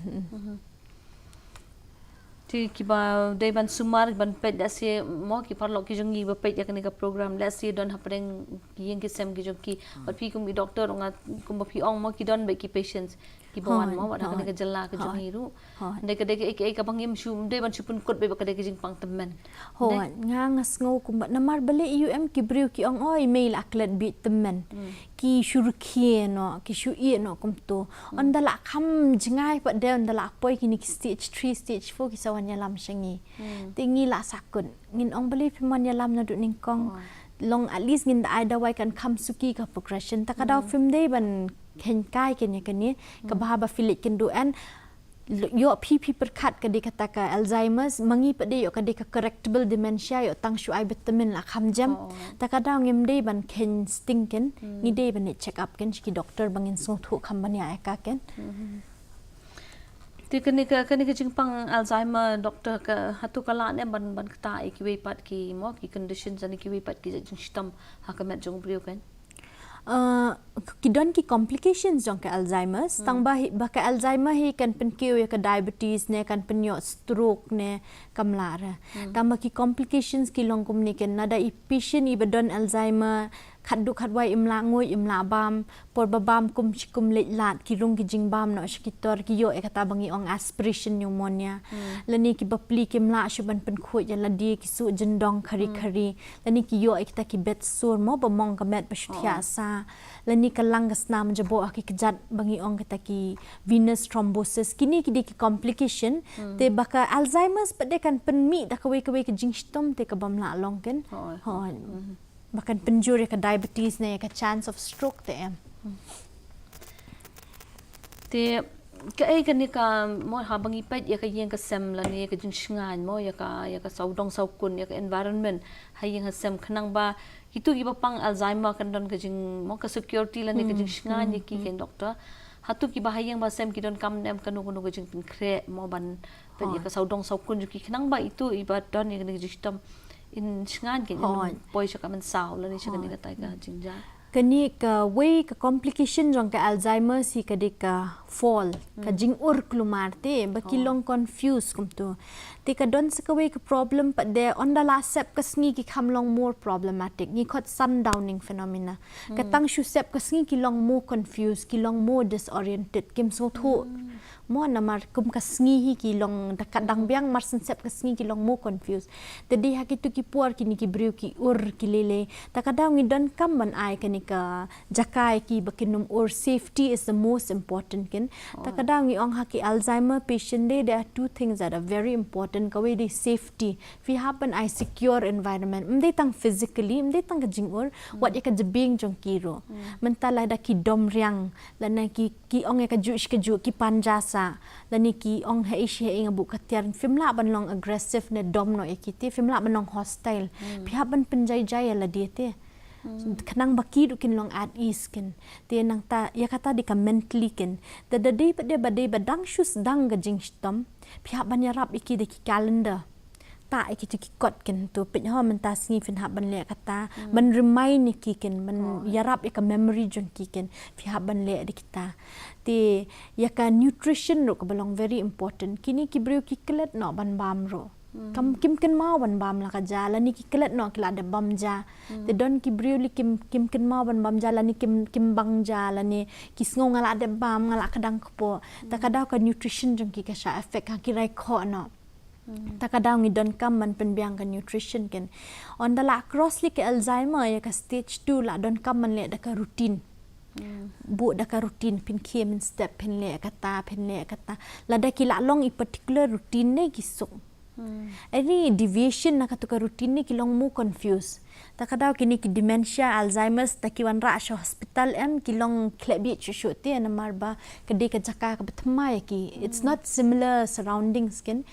Te kiba dei ban sumar ban peit, lehse mo ki paralok ki jong ngi ba peit ïa kane ka program, lehse don hapdeng ki ïing ki sem ki jong ki. Bad phi kum i doktor, nga kumba phi ong mo ki don bad ki patients kiba wan mo, wat ha kane ka jylla ka jong ngi ruh. Dei ka, dei ka, ka, kaba ngim shu, dei ban shu pynkut bad ka dei ka jingpang tymmen. Hooid, nga, nga sngew kumba namar balei, ïoh em ki briew ki ong, oi mei la klet bit tymmen. Ki shu rkhie noh, ki shu ïeh noh kumto. Ynda la kham jngai pat de, ynda la poi kine ki stage three, stage four, ki sa wan ïalam sha ngi. Te ngi la sakut. Ngin ong balei phim wan ïalam naduh nyngkong. Long at least ngin da ai dawai kan kham suki ka progression. Ta ka daw phim dei ban kheiñ kai kane kane. Kaba haba phi leit kynduh, en ïoh phi, phi pyrkhat ka dei kata ka Alzheimer's, ma ngi pat de ïoh ka dei ka correctable dementia, ïoh tang shu ai vitamin la kham jem. Ta ka daw ngim dei ban kheiñ sting, kan. Ngi dei ban ïa check up, kan, sha ki doktor ba ngin sngewthuh kham ban ïa ka, kan. Te kane ka, kane ka jingpang Alzheimer, doktor, ka, hato ka lah ne ban, ban ktah ïa kiwei pat ki mo ki conditions ne kiwei pat ki jingshitom ha ka met jong u briew, kan? Uh, ki don ki complications jong ka Alzheimer's, tang ba hi, ba ka Alzheimer hi kan pynkiew ïa ka diabetes ne, kan pynïoh stroke ne, kam lah re. Tang ba ki complications ki long kumne, kan, lada i patient iba don Alzheimer, khatduh khatwai im lah nguid, im lah bam, por ba bam kum shi kum leit lad, ki rung ki jingbam noh sha ki tor, ki ïoh ïa kata ba ngi ong aspiration pneumonia. Lane ki bapli kim lah shuh ban pynkhuid ïa lade, ki suh jyndong khari khari. Lane ki ïoh ïa kita ki bed sore mo ba mong ka met ba shu thiah sah. Lane ka lang ka snam jaboh ha ki kjat ba ngi ong kita ki venous thrombosis. Kine ki dei ki complication. Te ba ka Alzheimer's pat de kan pynmih da kawei kawei ka jingshitom te ka bym lah long, kan. Hooid. Ba kan pynjur ïa ka diabetes ne ïa ka chance of stroke te em. Te kaei kane ka mo haba ngi peit ïa ka ïing ka sem lane ïa ka jingshngaiñ mo ïa ka, ïa ka sawdong sawkun, ïa ka environment ha ïing ha sem, khnang ba kitu kiba pang Alzheimer kan don ka jing mo ka security lane ka jingshngaiñ ïa ki, kan doktor. Hato kiba ha ïing ba sem ki donkam ne em kano kano ka jingpynkhreh mo ban peit ïa ka sawdong sawkun jong ki khnang ba itu iba don ïa kane ka jingshitom in shngaiñ, kan, in poi sha ka mynsaw lane sha kane katai ka jingjia. Kane kawei ka complication jong ka Alzheimer's hi ka dei ka fall, ka jingurkulmar te ba ki long confused kumto. Te ka don sa kawei ka problem pat de, ynda la sep ka sngi ki kham long more problematic. Ngi khot sundowning phenomena. Ka tang shu sep ka sngi ki long more confused, ki long more disoriented, kim sngewthuh Mo namar kum ka sngi hi ki long da ka dang biang mar synsep ka sngi ki long mo confused. Te dei ha kitu ki por kini ki briew ki ur ki lele. Ta ka daw ngi donkam ban ai kani ka jaka ïa ki ba kin ym ur. Safety is the most important kin. Ta ka daw ngi ong ha ki Alzheimer patient dei, there are two things that are very important. Kawei dei safety. Phi hap ban ai secure environment. Ym dei tang physically, ym dei tang ka jingur, wat ïa ka jabieng jong ki ruh. Mynta lada ki dom riang, lane ki, ki ong ïa kajuh shi kajuh, ki pan ja sah, lane ki ong haei shi haei nga buh ka tiar, phim lah ban long aggressive ne dom noh ïa ki te, phim lah ban long hostile. Phi hap ban pynjai jai ïa lade te. Khnang ba ki ruh kin long at ease kin. Te nangta ïa kata dei ka mentally kin. Te da dei pat de ba dei ba dang shu sdang ka jingshitom, phi hap ban ïarap ïa ki da ki calendar. Tah ïa ki tu ki kot kin, to peit ho mynta sngi phin hap ban leh kata. Ban remind ïa ki kin, ban ïarap ïa ka memory jong ki kin. Phi hap ban leh da kita. Te ïa ka nutrition ruh kaba long very important. Kini ki briew ki klet noh ban bam ruh. Kam, kim kynmaw ban bam la ka ja, lane ki klet noh ki la dep bam ja. Te don ki briew lei kim, kim kynmaw ban bam ja, lane kim, kim bang ja, lane ki sngew nga la dep bam, nga la kdang kpoh. Ta ka daw ka nutrition jong ki ka shah affect, ha ki rai khoh noh. Ta ka daw ngi donkam ban pynbiang ka nutrition kin. Ynda la cross lei ka Alzheimer ïa ka stage two la donkam ban leh da ka routine. Buh da ka routine, phin khie mynstep, phin leh kata, phin leh kata. Lada ki la long i particular routine ne ki suk. Any deviation na katu ka routine ne ki long mo confused. Ta ka daw kini ki dementia, Alzheimer's, ta ki wanrah sha hospital em, ki long khleh bieit shuh shuh te namar ba ka dei ka jaka kaba thymmai ïa ki. It's not similar surroundings kin.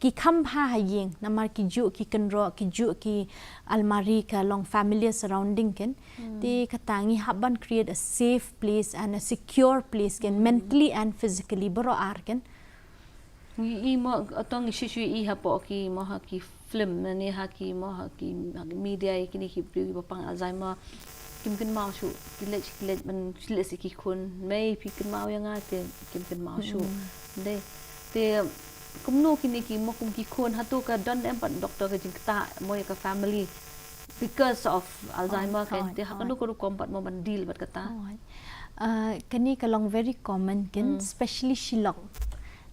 Ki kham bha ha ïing namar ki juh ki kynroh, ki juh ki almari, ka long familiar surrounding kin. Te kata ngi hap ban create a safe place and a secure place kin, mentally and physically baroh ar kin. Ngi i mo, atong ngi shu shu i hapoh ki mo ha ki film ne ha ki mo ha ki, ha ki media ïa kini ki briew kiba pang Alzheimer. Kim kynmaw shuh, ki leit, ki leit ban leit sha ki khun. Mei phi kynmaw ïa nga te, kim kynmaw shuh. Dei. Te kumno kini ki mo kum ki khun, hato ka don em pat doctor ka jingktah mo ïa ka family because of Alzheimer kan, te ha kano ka rukom pat mo ban deal bad kata? Ah, kani ka long very common kin, especially shi lok.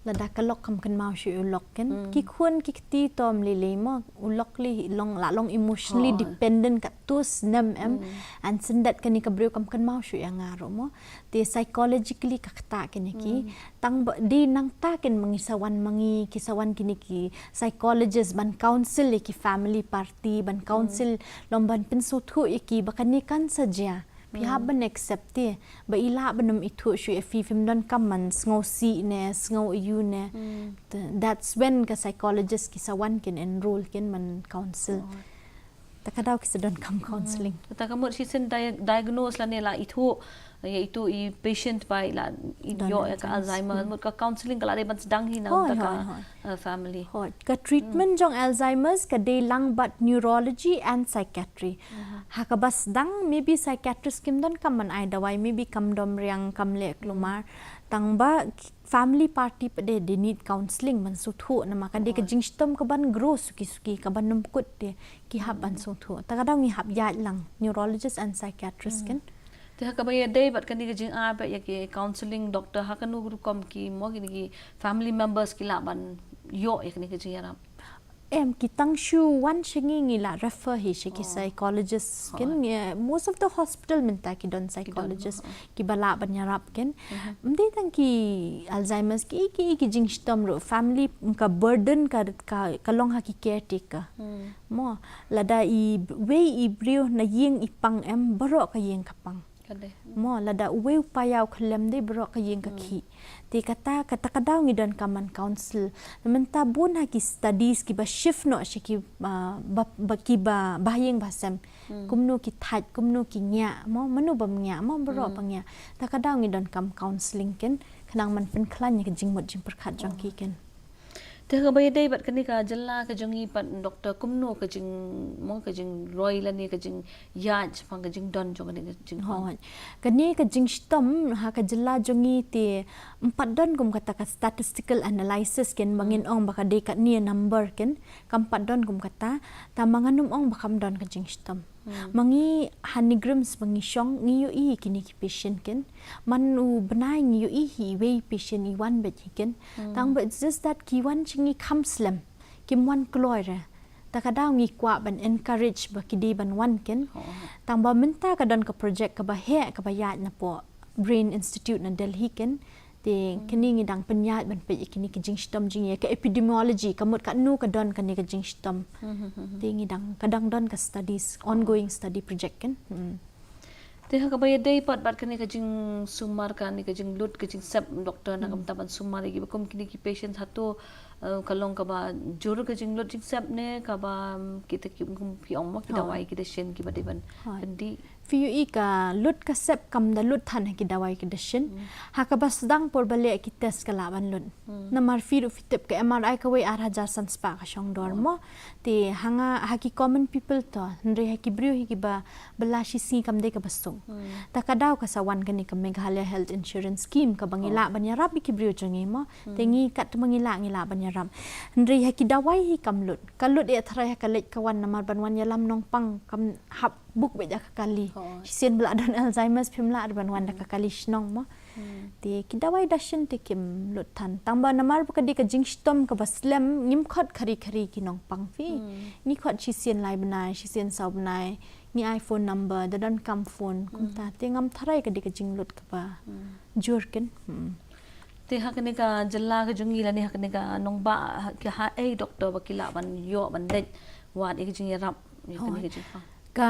Lada ka lok kam kynmaw shuh ïa u lok kin. Ki khun ki kti to ym lei lei mo, u lok lei long, la long emotionally dependent katto snem em. And syndet kani ka briew kam kynmaw shuh ïa nga ruh mo. Te psychologically ka ktah kini ki. Tang ba dei nangta kin ma ngi sa wan, ma ngi ki sa wan kini ki psychologist ban counsel ïa ki family party, ban counsel long ban pynsngewthuh ïa ki ba kane kan sa jia. Phi hap ban accept ïa ba i lah ban ym ithuh shuh ïa phi, phim donkam ban sngewsih ne sngew aiu ne. That's when ka psychologist ki sa wan kin enroll kin ban counsel. Ta ka daw ki sa donkam counseling. Ta ka mut shisien dia-, diagnose lane la ithuh ïa itu i patient ba i la ïoh ïa ka Alzheimer, mut ka counseling ka la dei ban sdang hi na ka family. Hooid, ka treatment jong Alzheimer's ka dei lang bad neurology and psychiatry. Ha kaba sdang maybe psychiatrist kim donkam ban ai dawai, maybe kam dom riang, kam leh klumar. Tang ba family party pat de, they need counseling ban sngewthuh namar ka dei ka jingshitom kaban grow suki suki, kaban ym kut, te ki hap ban sngewthuh. Ta ka daw ngi hap ïaid lang neurologist and psychiatrist kin. Te ha kaba ïadei bad kane ka jingai bad ïa ki counseling doctor, ha kano ka rukom ki mo kine ki family members ki lah ban ïoh ïa kane ka jingïarap? Em, ki tang shu wan sha ngi ngi la refer hi sha ki psychologist kin. Most of the hospital mynta ki don psychologist kiba lah ban ïarap kin. Ym dei tang ki Alzheimer's, ki, ki, ki jingshitom ruh family, ka burden ka, ka, ka long ha ki caretaker. Mo, lada i wei i briew na ïing i pang em, baroh ka ïing ka pang. Mo, lada uwei u paia u khyllem dei baroh ka ïing ka khih. Te kata, kata ka daw ngi donkam ban counsel. Mynta bun ha ki studies kiba shift noh sha ki, ah, ba, ba, kiba, ba ha ïing ba ha sem. Kumno ki thait, kumno ki ngiah, mo, mano bym ngiah, mo, baroh ba ngiah. Ta ka daw ngi donkam counseling kin, khnang ban pynkhlaiñ ïa ka jingmut jingpyrkhat jong ki kin. Te kaba ïadei bad kane ka jylla ka jong ngi pat doctor, kumno ka jing, mo, ka jingroi lane ka jingïaid shaphang ka jingdon jong kane ka jingpang? Hooid. Kane ka jingshitom ha ka jylla jong ngi te ym pat don kum kata ka statistical analysis kin ba ngin ong ba ka dei katne number kin, kam pat don kum kata, tangba ngan ym ong ba kam don ka jingshitom. Ma ngi ha NEIGRIHMS ba ngi shong, ngi ïohi kine ki patient kin. Man u bnai ngi ïohi hi iwei i patient i wan beit hi kin. Tang ba it's just that ki wan sha ngi kham slem, kim wan kloi re. Ta ka daw ngi kwah ban encourage ba ki dei ban wan kin. Tang ba mynta ka don ka project kaba heh kaba ïaid na poh Brain Institute na Delhi kin. Te kine ngi dang pynïaid ban peit ïa kine ki jingshitom jong ngi, ïa ka epidemiology, ka mut katno ka don kane ka jingshitom. Te ngi dang, ka dang don ka studies, ongoing study project kin. Hmm. Te ha kaba ïadei pat bad kane ka jingsumar, kane ka jinglut ka jingsep, doctor, na ka bynta ban sumar ïa kiba kum kine ki patients, hato, eh, ka long kaba jur ka jinglut jingsep ne kaba, mm, kita ki, kum phi ong mo, ki dawai ki dashin kiba dei ban pyndih? Phi ïohi ka lut ka sep kam da lut than ha ki dawai ki dashin. Ha kaba sdang por ba leh ki test ka lah ban lut. Namar phi ruh phi tip ka M R I kawei ar hajar san spah ka shong dor mo. Te ha nga, ha ki common people to, hynrei ha ki briew hi kiba bylla shi sngi kam dei kaba suk. Ta ka daw ka sa wan kane ka Meghalaya Health Insurance Scheme kaba ngi lah ban ïarap ïa ki briew jong ngi mo. Te ngi katba ngi lah, ngi lah ban ïarap. Hynrei ha ki dawai hi kam lut. Ka lut ïa tharai ha ka leit ka wan namar ban wan ïalam nongpang kam hap book beit da ka kali. Shisien ba la don Alzheimer's phim lah ruh ban wan da ka kali shnong mo. Te ki dawai dashin te kim lut than. Tang ba namar ba ka dei ka jingshitom kaba slem, ngim khot khari khari ki nongpang phi. Ngi khot shisien lai bnai, shisien saw bnai, ngi ai phone number, da don kam phone, kumta. Te ngam tharai ka dei ka jinglut kaba jur kin. Hmm. Te ha kane ka jylla ka jong ngi lane ha kane ka nongbah, ha, ki ha ei doctor ba ki lah ban ïoh ban leit wad ïa ka jingïarap ïa kane ka jingpang? Ka,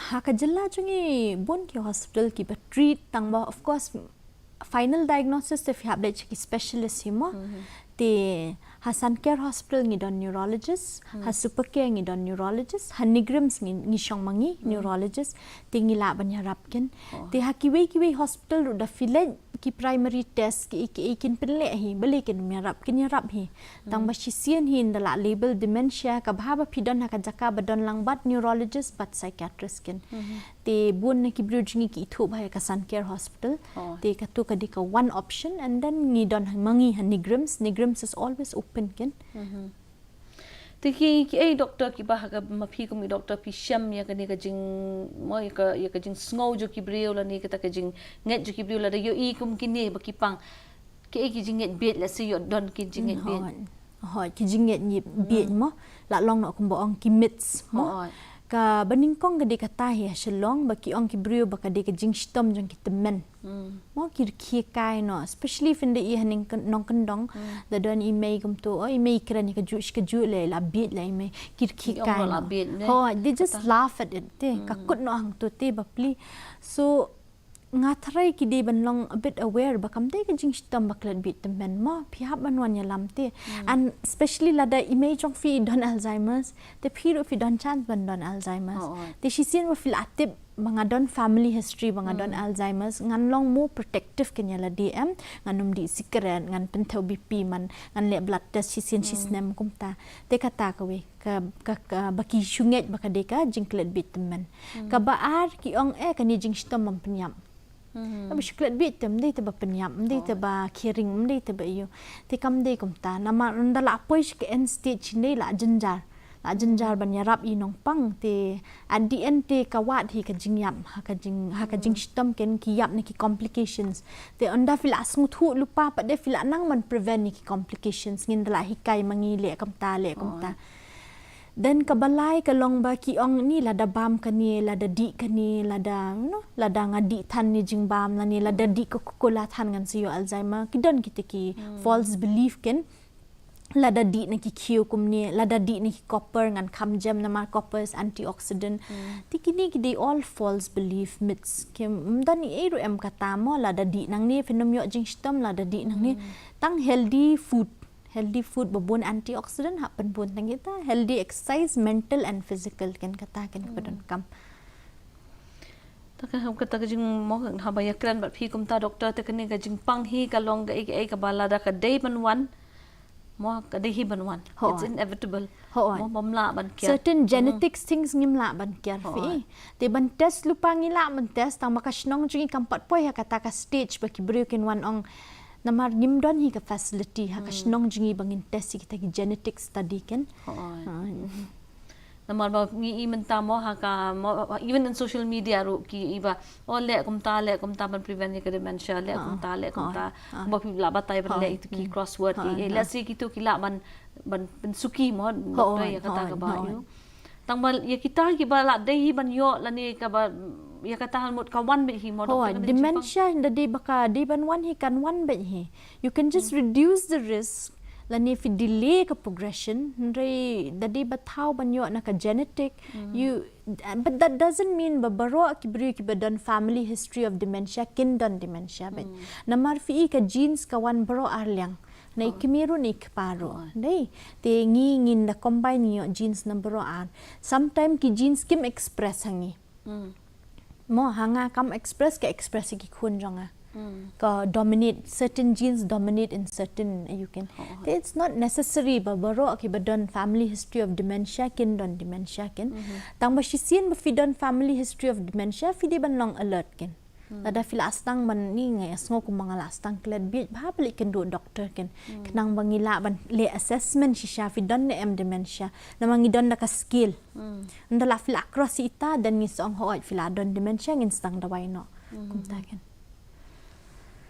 ha ka jylla jong ngi bun ki hospital kiba treat, tang ba of course final diagnosis te phi hap leit sha ki specialist hi mo. Te ha Sun Care Hospital ngi don neurologist, ha Super Care ngi don neurologist, ha NEIGRIHMS ngi, ngi shong ma ngi neurologist, te ngi lah ban ïarap kin. Te ha kiwei kiwei hospital ruh da phi leit ki primary test ki, ki, kin pynleh hi, balei kin ïarap, kin ïarap hi. Tang ba shisien hi ynda la label dementia, ka bha ba phi don ha ka jaka ba don lang bad neurologist bad psychiatrist kin. Te bun na ki briew jong ngi ki ithuh bha ïa ka Sun Care Hospital. Te kato ka dei ka one option, and then ngi don ha, ma ngi ha NEIGRIHMS, NEIGRIHMS is always open kin. Te ki, ki ei doctor kiba ha ka, ma phi kum i doctor phi shem ïa kane ka jing, mo, ïa ka, ïa ka jingsngew jong ki briew lane kata ka jingngeit jong ki briew lada ïohi kum kine ba ki pang. Ki ei ki jingngeit bieit, lehse ïoh don ki jingngeit bieit. Hooid, ki jingngeit bieit mo. La long noh kumba ong ki myths mo. Ka ba nyngkong ka dei kata hi ha Shillong ba ki ong ki briew ba ka dei ka jingshitom jong ki tymmen. Mo, ki rkhie kai noh, especially phin da ïohi ha nongkyndong, da don i mei kumto, o i mei kren ïa kajuh shi kajuh, leh la bieit la i mei, ki rkhie kai noh. Hooid, they just laugh at it te, ka kut noh hangto te bapli. So nga tharai ki dei ban long a bit aware ba kam dei ka jingshitom ba klet bieit tymmen mo, phi hap ban wan ïalam te. And especially lada i mei jong phi i don Alzheimer's, te phi ruh phi don chance ban don Alzheimer's. Te shisien ba phi la tip ba nga don family history ba nga don Alzheimer's, ngan long more protective kin ïa lade, em, ngan ym dih sikret, ngan pynthew B P man, ngan leh blood test shisien shisnem kumta. Te kata kawei ka, ka, ka ba ki shu ngeit ba ka dei ka jingklet bieit tymmen. Kaba ar ki ong, eh, kane jingshitom bym pynïap. Ba shu klet bieit te ym dei te ba pynïap, ym dei te ba khie ring, ym dei te ba ïoh. Te kam dei kumta, namar ynda la poi sha ka end stage ne la jynjar. La jynjar ban ïarap i nongpang te at the end te ka wad hi ka jingïap, ha ka jing, ha ka jingshitom kin, ki ïap na ki complications. Te ynda phi la sngewthuh lypa pat de phi la nang ban prevent ïa ki complications, ngin da la hikai ma ngi leh kumta, leh kumta. Then kaba lai ka long ba ki ong ne lada bam kane, lada dih kane, lada, you know, lada nga dih than ne jingbam lane lada dih Coca-Cola than ngan sa ïoh Alzheimer. Ki don kita ki false belief kin. Lada dih na ki khiew kumne, lada dih na ki copper ngan kham jem namar copper is antioxidant. Te kine ki dei all false belief, myths. Ki ym don ei ruh em kata mo, lada dih nangne phin ym ïoh jingshitom, lada dih nangne. Tang healthy food, healthy food ba bun antioxidant, hap pynbun tang kita, healthy exercise, mental and physical, kin kata kin kaba donkam. Ta ka, kata ka jing mo, haba ïakren bad phi kumta doctor, te kane ka jingpang hi ka long kaei kaei kaba lada ka dei ban wan, mo, ka dei hi ban wan. It's inevitable. Mo, bym lah ban kiar. Certain genetics things ngim lah ban kiar phi. Te ban test lypa ngi lah ban test, tang ba ka shnong jong ngi kam pat poi ha kata ka stage ba ki briew kin wan ong, namar ngim don hi ka facility ha ka shnong jong ngi ba ngin test ïa kita ki genetic study kin. Namar ba ngi i mynta mo ha ka mo, even in social media ruh ki i ba, oh, leh kumta, leh kumta ban prevent ïa ka dementia, leh kumta, leh kumta. Kumba phi lah batai ban leh itu ki crossword, eh, leh si kitu ki lah ban, ban pynsuki mo doctor ïa kata kaba ïoh. Tang ba ïa kita kiba lah dei hi ban ïoh lane kaba ïa kata mut ka wan beit hi mo doctor. Dementia da dei ba ka dei ban wan hi, kan wan beit hi. You can just reduce the risk lane phi delay ka progression, hynrei da dei ba thaw ban ïoh na ka genetic. You, but that doesn't mean ba baroh ki briew kiba don family history of dementia kin don dementia beit. Namar phi i ka genes ka wan baroh ar liang. Na i kmie ruh na i kpa ruh. Dei. Te ngi ngin da combine ngi ïoh genes na baroh ar. Sometimes ki genes kim express ha ngi. Mo, ha nga kam express, ka express ïa ki khun jong nga. Ka dominate, certain genes dominate in certain, you can. Te it's not necessary ba baroh kiba don family history of dementia kin don dementia kin. Tang ba shisien ba phi don family history of dementia, phi dei ban long alert kin. Lada phi lah sdang ban ni, nga sngew kumba nga lah sdang klet bieit, bha phi leit kynduh doctor kin. Khnang ba ngi lah ban leh assessment shisha phi don ne em dementia. Namar ngi don da ka scale. Ynda lah phi lah cross ïa ita, then ngi sa ong, hooid phi lah don dementia, ngin sdang dawai noh. Kumta kin.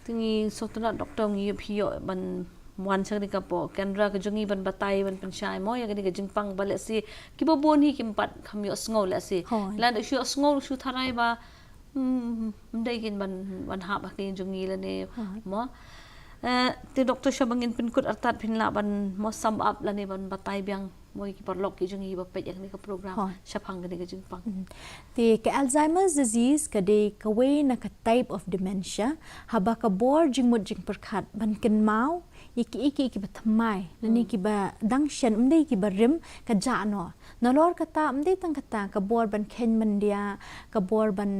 Te ngi sngewtynnat doctor, ngi ïoh phi ïoh ban wan sha kane ka por Kendra ka jong ngi ban batai, ban pynshai mo ïa kane ka jingpang ba lehse kiba bun hi kim pat kham ïoh sngew lehse. Lada shu ïoh sngew shu tharai ba, hmm, ym dei kin ban, ban hap ha kane jong ngi lane mo. Eh, te doctor, sha ba ngin pynkut artat phin lah ban mo sum up lane ban batai biang mo ïa ki paralok ki jong ngi ba peit ïa kane ka program shaphang kane ka jingpang. Te ka Alzheimer's disease ka dei kawei na ka type of dementia haba ka bor jingmut jingpyrkhat ban kynmaw ïa kiei kiei kiba thymmai lane kiba dang shen, ym dei kiba rim, ka jah noh. Nalor kata, ym dei tang kata, ka bor ban kheiñ ban diah, ka bor ban,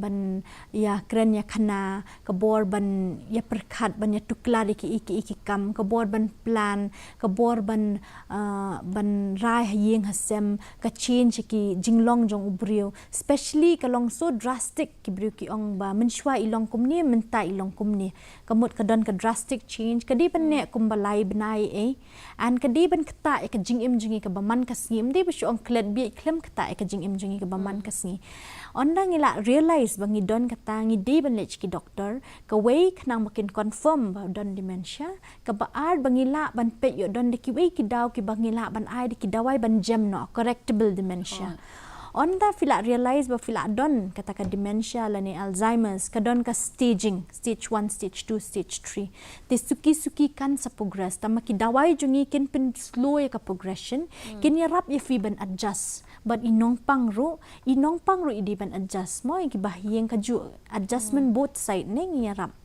ban ïakren ïakhana, ka bor ban ïapyrkhat, ban ïatuklar ïa kiei kiei ki kam, ka bor ban plan, ka bor ban, ah, ban rai ha ïing ha sem, ka change ïa ki jinglong jong u briew. Especially ka long so drastic, ki briew ki ong ba mynshuwa i long kumne, mynta i long kumne. Ka mut ka don ka drastic change, ka dei ban neh kumba lai bnai eh. And ka dei ban ktah ïa ka jingim jong ngi kaba man ka sngi, ym dei ba shu ong klet bieit khlem ktah ïa ka jingim jong ngi kaba man ka sngi. Ynda ngi lah realize ba ngi don kata, ngi dei ban leit sha ki doctor, kawei khnang ba kin confirm ba don dementia, kaba ar ba ngi lah ban peit ïoh don da kiwei ki daw kiba ngi lah ban ai da ki dawai ban jem noh, correctable dementia. Ynda phi lah realize ba phi lah don kata ka dementia lane Alzheimer's, ka don ka staging, stage one, stage two, stage three. Te suki suki kan sa progress, tangba ki dawai jong ngi kin pyn slow ïa ka progression, kin ïarap ïa phi ban adjust. Bad i nongpang ruh, i nongpang ruh i dei ban adjust mo, ïa kiba ha ïing kajuh, adjustment both side ne ngi ïarap.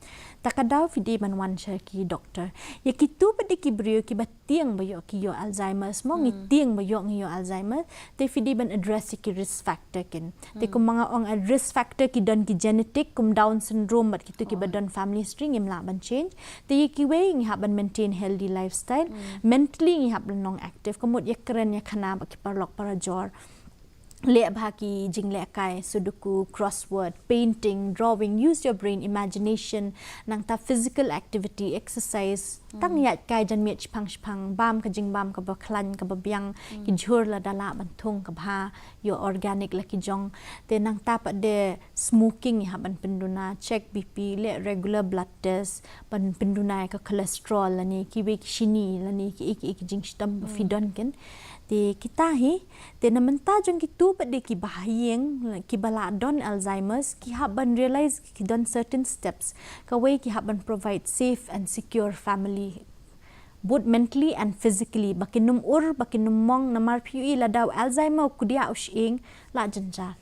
Ta ka daw phi dei ban wan sha ki doctor. Ïa kito pat de ki briew kiba tieng ba ïoh ki ïoh Alzheimer's mo, ngi tieng ba ïoh ngi ïoh Alzheimer's, te phi dei ban address ïa ki risk factor kin. Te kumba nga ong, risk factor ki don ki genetic kum Down syndrome bad kito kiba don family history, ngim lah ban change. Te ïa kiwei ngi hap ban maintain healthy lifestyle. Mentally ngi hap ban long active, ka mut ïakren ïakhana bad ki paralok parajor. Leh bha ki jinglehkai, sudoku, crossword, painting, drawing, use your brain, imagination, nangta physical activity, exercise, tang ïaid kai janmiet shipang shipang, bam ka jingbam kaba khlaiñ kaba biang, ki jhur lada lah ban thung kaba bha, ïoh organic la ki jong. Te nangta pat de smoking ngi hap ban pynduna, check B P, leh regular blood test, ban pynduna ïa ka cholesterol lane kiwei ki shini lane kiei kiei ki jingshitom ba phi don kin. Te kita hi, te na mynta jong kito pat de kiba ha ïing, kiba lah don Alzheimer's, ki hap ban realize ki don certain steps. Kawei ki hap ban provide safe and secure family, both mentally and physically. Ba kin ym ur, ba kin ym mong, namar phi ïohi lada u Alzheimer u kdiah u shyieng, la jynjar.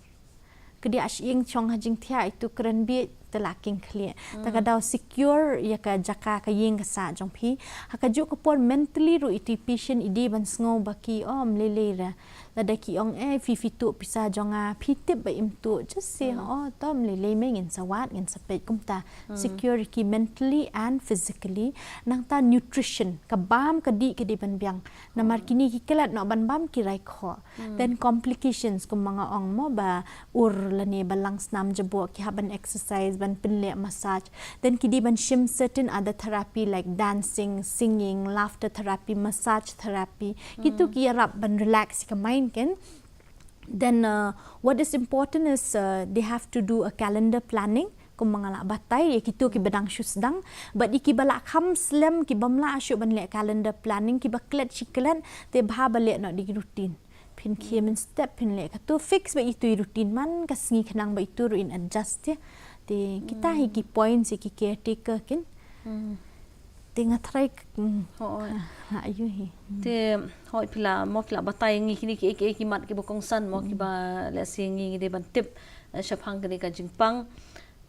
Kdiah shyieng, shong ha jingthiah, itu kren bieit, te la king khlieh. Ta ka daw secure ïa ka jaka, ka ïing ka sah jong phi. Ha kajuh ka por mentally ruh itu i patient i dei ban sngew ba ki, oh, ym lei lei re. Lada ki ong, eh, phi phi tuh pisa jong nga, phi tip ba im tuh, just say, oh, to ym lei lei, me ngin sa wad, ngin sa peit, kumta. Secure ki mentally and physically. Nangta nutrition, ka bam ka dih ka dei ban biang. Namar kine ki klet noh ban bam, ki rai khoh. Then complications, kumba nga ong mo, ba ur lane ba lang snam jaboh, ki hap ban exercise, ban pynleh massage. Then ki dei ban shim certain other therapy like dancing, singing, laughter therapy, massage therapy. Kitu ki ïarap ban relax ïa ka mind kan. Then uh, what is important is uh, they have to do a calendar planning. Kumba nga la batai ïa kitu kiba dang shu sdang. Bad ïa kiba la kham slem, kibym lah shuh ban leh calendar planning, kiba klet shi klet, te bha ba leh noh da ki routine. Phin khie mynstep phin leh katu, fix beit itu i routine man ka sngi khnang ba itu ruh in adjust ïa. Te kita hi ki points ïa ki caretaker kan. Te nga try. Hooid. Ha ayu hi. Te hooid, phi la mo, phi la batai ngi kine ki, ki, ki mat kiba kongsan mo, kiba lehse ngi, ngi dei ban tip eh, shaphang kane ka jingpang.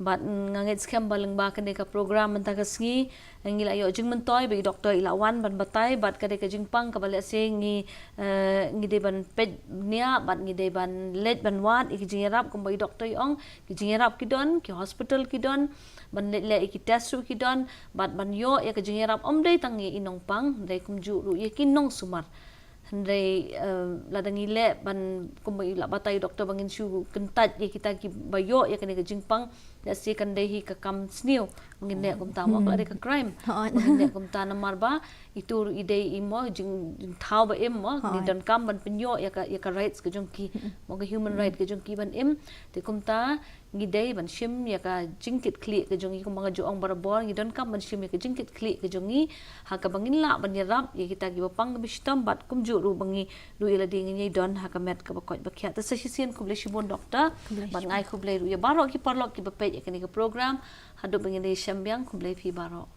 Bad mm, nga ngeit skhem ba lyngba kane ka program mynta ka sngi, eh, ngi la ïoh jingmyntoi ba i doktor i la wan ban batai bad kane ka jingpang kaba lehse ngi, eh, ngi dei ban peit bniah bad ngi dei ban leit ban wad ïa ki jingïarap, kumba i doktor i ong, ki jingïarap ki don, ki hospital ki don, ban leit leh ïa ki test ruh ki don, bad ban ïoh ïa ka jingïarap ym dei tang ïa i nongpang, hynrei kumjuh ruh ïa ki nongsumar. Hynrei eh, lada ngi leh ban, kumba i la batai i doktor, ba ngin shu kyntait ïa kita kiba ïoh ïa kane ka jingpang, lehse kan dei hi ka kam sniew ba ngin leh kumta mo, ka la dei ka crime ba ngin leh kumta, namar ba itu ruh i dei i mo jing, jingthaw ba im mo, ngi donkam ban pynïoh ïa ka, ïa ka rights ka jong ki mo, ka human right ka jong ki ban im. Te kumta ngi dei ban shim ïa ka jingkitkhlieh ka jong ngi, kumba nga ju ong barabor, ngi donkam ban shim ïa ka jingkitkhlieh ka jong ngi ha kaba ngin lah ban ïarap ïa kita kiba pang kiba shitom, bad kumjuh ruh ba ngi ruh ïa lade ngin ïai don ha ka met kaba koit ba khiah. Te sa shisien khublei shibun doktor. Bad nga ai khublei ruh ïa baroh ki paralok kiba peit ïa kane ka program. Haduh ba ngin ïashem biang, khublei phi baroh.